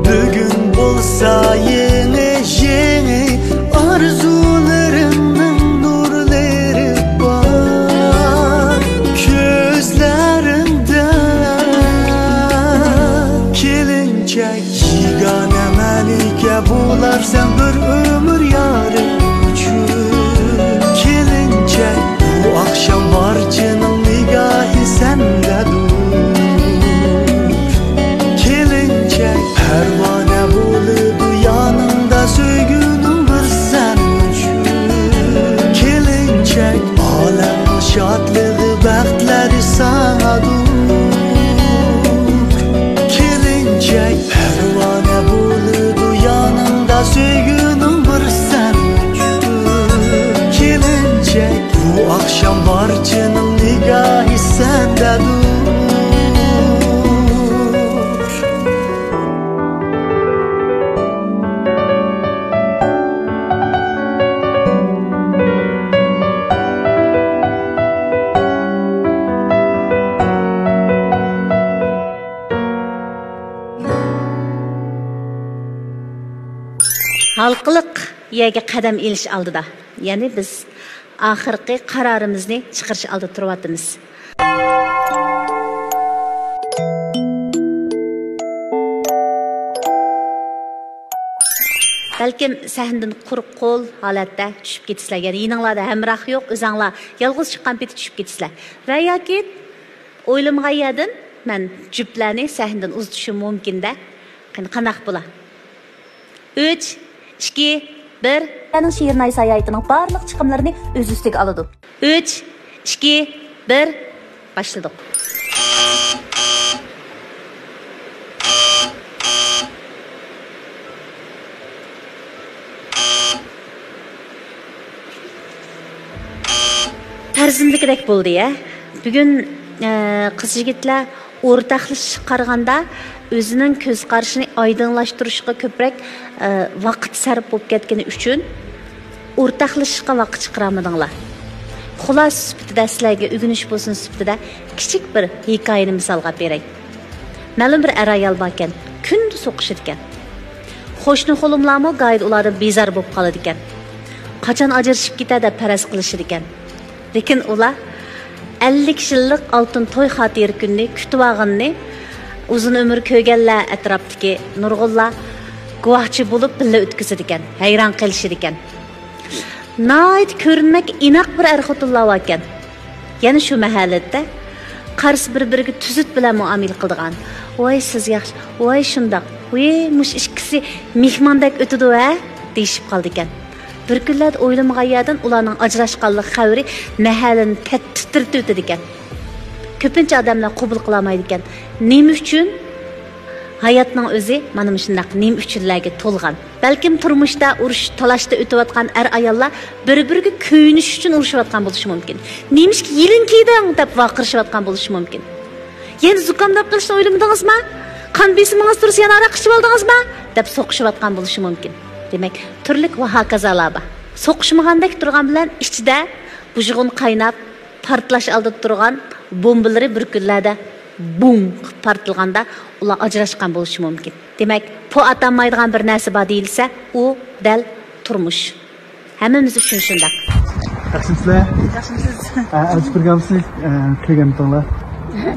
بۈگۈن بولسا يېڭى، يېڭى ئارزۇلىرىمنىڭ نۇرلىرى بار كۆزلىرىڭدە. كېلىنچەك يېگانە مەلىكە بولارسەن بىر ئۆمۈر يارىم ئۈچۈن. كېلىنچەك بۇ ئاخشام بارچىنىڭ نىگاھى سەندەدۇر. كېلىنچەك پەرۋانە بولىدۇ يانىڭدا سۆيگۈنىڭ بىر سەن ئۈچۈن. كېلىنچەك ئالەمنىڭ شادلىقى بەختلەر ساڭادۇر. كېلىنچەك پەرۋانە بولىدۇ يانىڭدا سۆيگۈنىڭ بىر سەن ئۈچۈن. كېلىنچەك بۇ ئاخشام بارچىنىڭ نىگاھى سەندەدۇر. ھالقىلىق يەرگە قەدەم ئېلىش ئالدىدا، يەنى بىز ئاخىرقى قارارىمىزنى چىقىرىش ئالدىدا تۇرۇۋاتىمىز. بەلكىم سەھنىدىن قۇرۇق قول ھالەتتە چۈشۈپ كېتىسىلەر، يەنى يېنىڭلاردا ھەمراھ يوق، ئۆزەڭلار يالغۇز چىققان پېتى چۈشۈپ كېتىسىلەر. ۋە ياكى ئويلىمىغان يەردىن مەن جۈپلەرنى سەھنىدىن ئۇزىتىشىم مۇمكىن-دە. قېنى، قانداق بولا؟ ئۈچ، ئىككى، بىر. ئۇلارنىڭ شېھىر ناھىيە ساياھىتىنىڭ بارلىق چىقىملىرىنى ئۆز ئۈستىگە ئالىدۇ. ئۈچ، ئىككى، بىر. باشلىدۇق. پەرىزىمدىكىدەك بولدى، ھە. بۈگۈن، ئە، قىز-يىگىتلەر ئورتاقلىشىشقا قارىغاندا ئۆزىنىڭ كۆز قارىشىنى ئايدىڭلاشتۇرۇشقا كۆپرەك، ئە، ۋاقىت سەرپ بولۇپ كەتكىنى ئۈچۈن ئورتاقلىشىشقا ۋاقىت چىقىرالمىدىڭلار. خۇلاسە سۈپىتىدە، سىلەرگە ئۆگىنىش بولسۇن سۈپىتىدە كىچىك بىر ھېكايىنى مىسالغا ئېلىپ بېرەي. مەلۇم بىر ئەر-ئايال باركەن، كۈندە سوقۇشىدىكەن. قوشنا خولۇملارمۇ گاھىدا ئۇلاردىن بىزار بولۇپ قالىدىكەن. قاچان ئاجرىشىپ كېتەر دەپ پەرەز قىلىشىدىكەن. لېكىن ئۇلار ئەللىك يىللىق ئالتۇن توي خاتىرە كۈنىنى كۈتۈۋالغىنىنى ئۇزۇن ئۆمۈر كۆرگەنلەر ئەتراپتىكى نۇرغۇنلار گۇۋاھچى بولۇپ بىللە ئۆتكۈزىدىكەن، ھەيران قېلىشىدىكەن. ناھايىتى كۆرۈنمەك ئىناق بىر ئەر-خوتۇنلار باركەن. يەنە شۇ مەھەللىدە قارىسا بىر-بىرىگە تۈزۈت بىلەن مۇئامىلە قىلىدىغان، ۋاي سىز ياخشى، ۋاي شۇنداق، ۋى مۇشۇ ئىككىسى مېھماندەك ئۆتىدۇ ھە، دېيىشىپ قالىدىكەن. بىر كۈنلەردە ئويلىمىغان يەردىن ئۇلارنىڭ ئاجراشقانلىق خەۋىرى مەھەللىنى تەت-، تىترىتىۋېتىدىكەن. كۆپىنچە ئادەملەر قوبۇل قىلالمايدىكەن. نېمە ئۈچۈن؟ ھاياتنىڭ ئۆزى مانا مۇشۇنداق نېمە ئۈچۈنلەرگە تولغان. بەلكىم تۇرمۇشتا ئۇرۇش، تالاشتا ئۆتۈۋاتقان ئەر-ئاياللار بىر-بىرىگە كۆيۈنۈش ئۈچۈن ئۇرۇشۇۋاتقان بولۇشى مۇمكىن. «نېمىشقا يېلىن كىيدىڭ؟» دەپ ۋارقىرىشىۋاتقان بولۇشى مۇمكىن. يەنە زۇكامداپ قېلىشنى ئويلىمىدىڭىزما؟ قان بېسىمىڭىز تۇرسا يەنە ھاراق ئىچىۋالدىڭىزما؟ دەپ سوقۇشۇۋاتقان بولۇشى مۇمكىن. دېمەك، تۈرلۈك ۋە ھاكازالار بار. سوقۇشمىغاندەك تۇرغان بىلەن ئىچىدە بۇژغۇن قايناپ، پارتلاش ئالدىدا تۇرغان بومبىلىرى بىر كۈنلەردە بۇڭ قىلىپ پارتلىغاندا ئۇلار ئاجراشقان بولۇشى مۇمكىن. دېمەك، پو ئاتالمايدىغان بىر نەرسە بار دېيىلسە، ئۇ دەل تۇرمۇش. ھەممىمىز ئۈچۈن شۇنداق. ياخشىمۇسىلەر؟ ياخشىمۇسىز؟ ئە، ئەلچى پروگراممىسىنى، ئە، كۆرگەنمىتىڭلار؟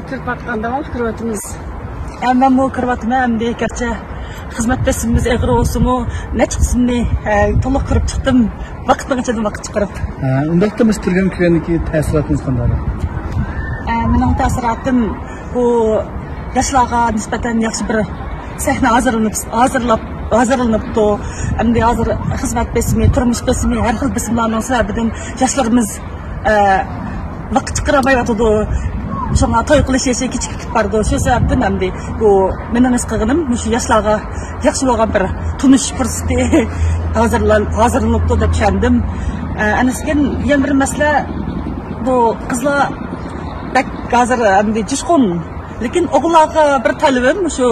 كۆرۈپ باققاندا كۆرۈۋاتىمىز. ئە، مەنمۇ كۆرۈۋاتىمەن ئەمدى، گەرچە خىزمەت بېسىمىمىز ئېغىر بولسىمۇ، نەچچە قىسمىنى، ئە، تولۇق كۆرۈپ چىقتىم. ۋاقىتنىڭ ئىچىدىن ۋاقىت چىقىرىپ. ھە، ئۇنداقتا مۇشۇ پروگرامما كۆرگەندىن كېيىن تەسىراتىڭىز قانداقراق؟ ئە، مېنىڭ تەسىراتىم بۇ ياشلارغا نىسبەتەن ياخشى بىر سەھنە ھازىرلىنىپ، ھازىرلاپ، ھازىرلىنىپتۇ. ئەمدى ھازىر خىزمەت بېسىمى، تۇرمۇش بېسىمى، ھەر خىل بېسىملارنىڭ سەۋەبىدىن ياشلىرىمىز، ئە، ۋاقىت چىقىرالمايۋاتىدۇ. شۇڭا توي قىلىش يېشى كېچىكىپ بارىدۇ. شۇ سەۋەبتىن ئەمدى بۇ مېنىڭ ھېس قىلغىنىم مۇشۇ ياشلارغا ياخشى بولغان بىر تونۇشۇش پۇرسىتى ھازىرلان-، ھازىرلىنىپتۇ دەپ چۈشەندىم. ئە، ئەنىسىكەن يەنە بىر مەسىلە، بۇ قىزلار بەك ھازىر ئەمدى جۇشقۇن. لېكىن ئوغۇللارغا بىر تەلىپىم، مۇشۇ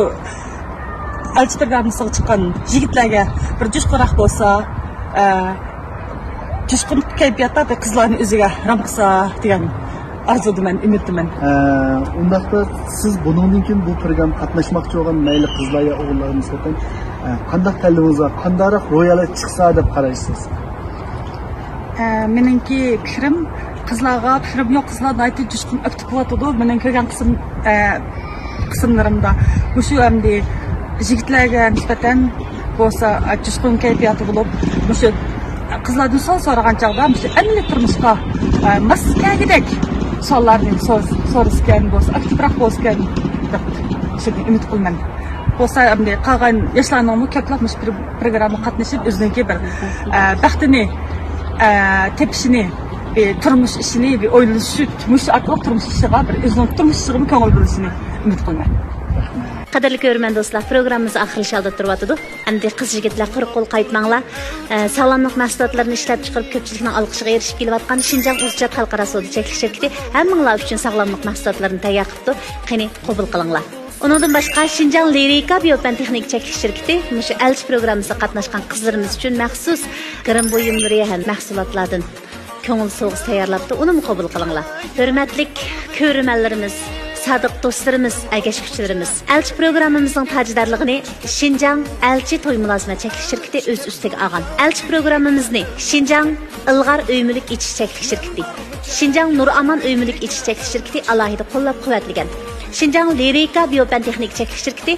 ئەلچى پروگراممىسىغا چىققان يىگىتلەرگە بىر جۇشقۇنراق بولسا، ئە، جۇشقۇن كەيپىياتتا بىر قىزلارنى ئۆزىگە رام قىلسا دېگەن ئارزۇدىمەن، ئۈمىدتىمەن. ئە، ئۇنداقتا سىز بۇنىڭدىن كېيىن بۇ پروگراممىغا قاتناشماقچى بولغان مەيلى قىزلار يا ئوغۇللارغا نىسبەتەن، ئە، قانداق تەلىپىڭىز بار، قانداقراق روھىيەت چىقسا دەپ قارايسىز؟ ئە، مېنىڭكى پىكرىم، قىزلارغا پىكرىم يوق، قىزلار ناھايىتى جۇشقۇن، ئاكتىپ بولۇۋاتىدۇ. مېنىڭ كۆرگەن قىسىم، ئە، قىسىملىرىمدا مۇشۇ ئەمدى يىگىتلەرگە نىسبەتەن بولسا، ئە، جۇشقۇن كەيپىياتى بولۇپ، مۇشۇ قىزلاردىن سوئال سورىغان چاغدا مۇشۇ ئەمەلىي تۇرمۇشقا، ئە، ماس كەلگۈدەك سوئاللارنى سور-، سورىسىكەن بولسا، ئاكتىپراق بولسىكەن دەپ شۇنى ئۈمىد قىلىمەن. بولسا ئەمدى قالغان ياشلارنىڭمۇ كۆپلەپ مۇشۇ پروگراممىغا قاتنىشىپ، ئۆزىنىڭكى بىر، ئە، بەختىنى، ئە، تېپىشىنى، بىر تۇرمۇش ئىشىنى، بىر ئويلىنىشى، مۇشۇ ئارقىلىق تۇرمۇش ئىشىغا، بىر ئۆزىنىڭ تۇرمۇش ئىشىغىمۇ كۆڭۈل بۆلۈشىنى ئۈمىد قىلىمەن. قەدىرلىك كۆرۈرمەن دوستلار، پروگراممىمىز ئاخىرلىشىش ئالدىدا تۇرۇۋاتىدۇ. ئەمدى قىز-يىگىتلەر قۇرۇق قول قايتماڭلار. ئە، ساغلاملىق مەھسۇلاتلىرىنى ئىشلەپچىقىرىپ، كۆپچىلىكنىڭ ئالقىشىغا ئېرىشىپ كېلىۋاتقان شىنجاڭ ئۇزچات خەلقئارا سودا چەكلىك شىركىتى ھەممىڭلار ئۈچۈن ساغلاملىق مەھسۇلاتلىرىنى تەييار قىپتۇ. قېنى، قوبۇل قىلىڭلار. ئۇنىڭدىن باشقا، شىنجاڭ لىرىكا بىيوپەن تېخنىكا چەكلىك شىركىتى مۇشۇ ئەلچى پروگراممىسىغا قاتناشقان قىزلىرىمىز ئۈچۈن مەخسۇس گىرىم بۇيۇملىرى ھەم مەھسۇلاتلاردىن كۆڭۈل سوۋغىسى تەييارلاپتۇ، ئۇنىمۇ قوبۇل قىلىڭلار. ھۆرمەتلىك كۆرۈرمەنلىرىمىز، سادىق دوستلىرىمىز، ئەگەشكۈچىلىرىمىز، ئەلچى پروگراممىمىزنىڭ تاجىدارلىقىنى شىنجاڭ ئەلچى توي مۇلازىمەت چەكلىك شىركىتى ئۆز ئۈستىگە ئالغان. ئەلچى پروگراممىمىزنى شىنجاڭ ئىلغار ئۆي مۈلۈك ئېچىش چەكلىك شىركىتى، شىنجاڭ نۇرئامان ئۆي مۈلۈك ئېچىش چەكلىك شىركىتى ئالاھىدە قوللاپ-قۇۋۋەتلىگەن. شىنجاڭ لىرىكا بىيوپەن تېخنىكا چەكلىك شىركىتى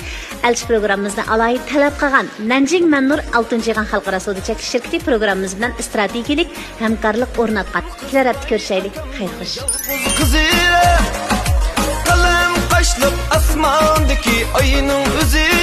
ئەلچى پروگراممىمىزنى ئالاھىدە تەلەپ قىلغان. نەنجىڭ مەننۇر ئالتىنچى يىغان خەلقئارا سودا چەكلىك شىركىتى پروگراممىمىز بىلەن ئىستراتېگىيەلىك ھەمكارلىق ئورناتقان. كېلەر ھەپتە كۆرۈشەيلى. خەير خوش. قىزىرىپ، قەلەم قاشلىق ئاسماندىكى ئاينىڭ ئۆزى.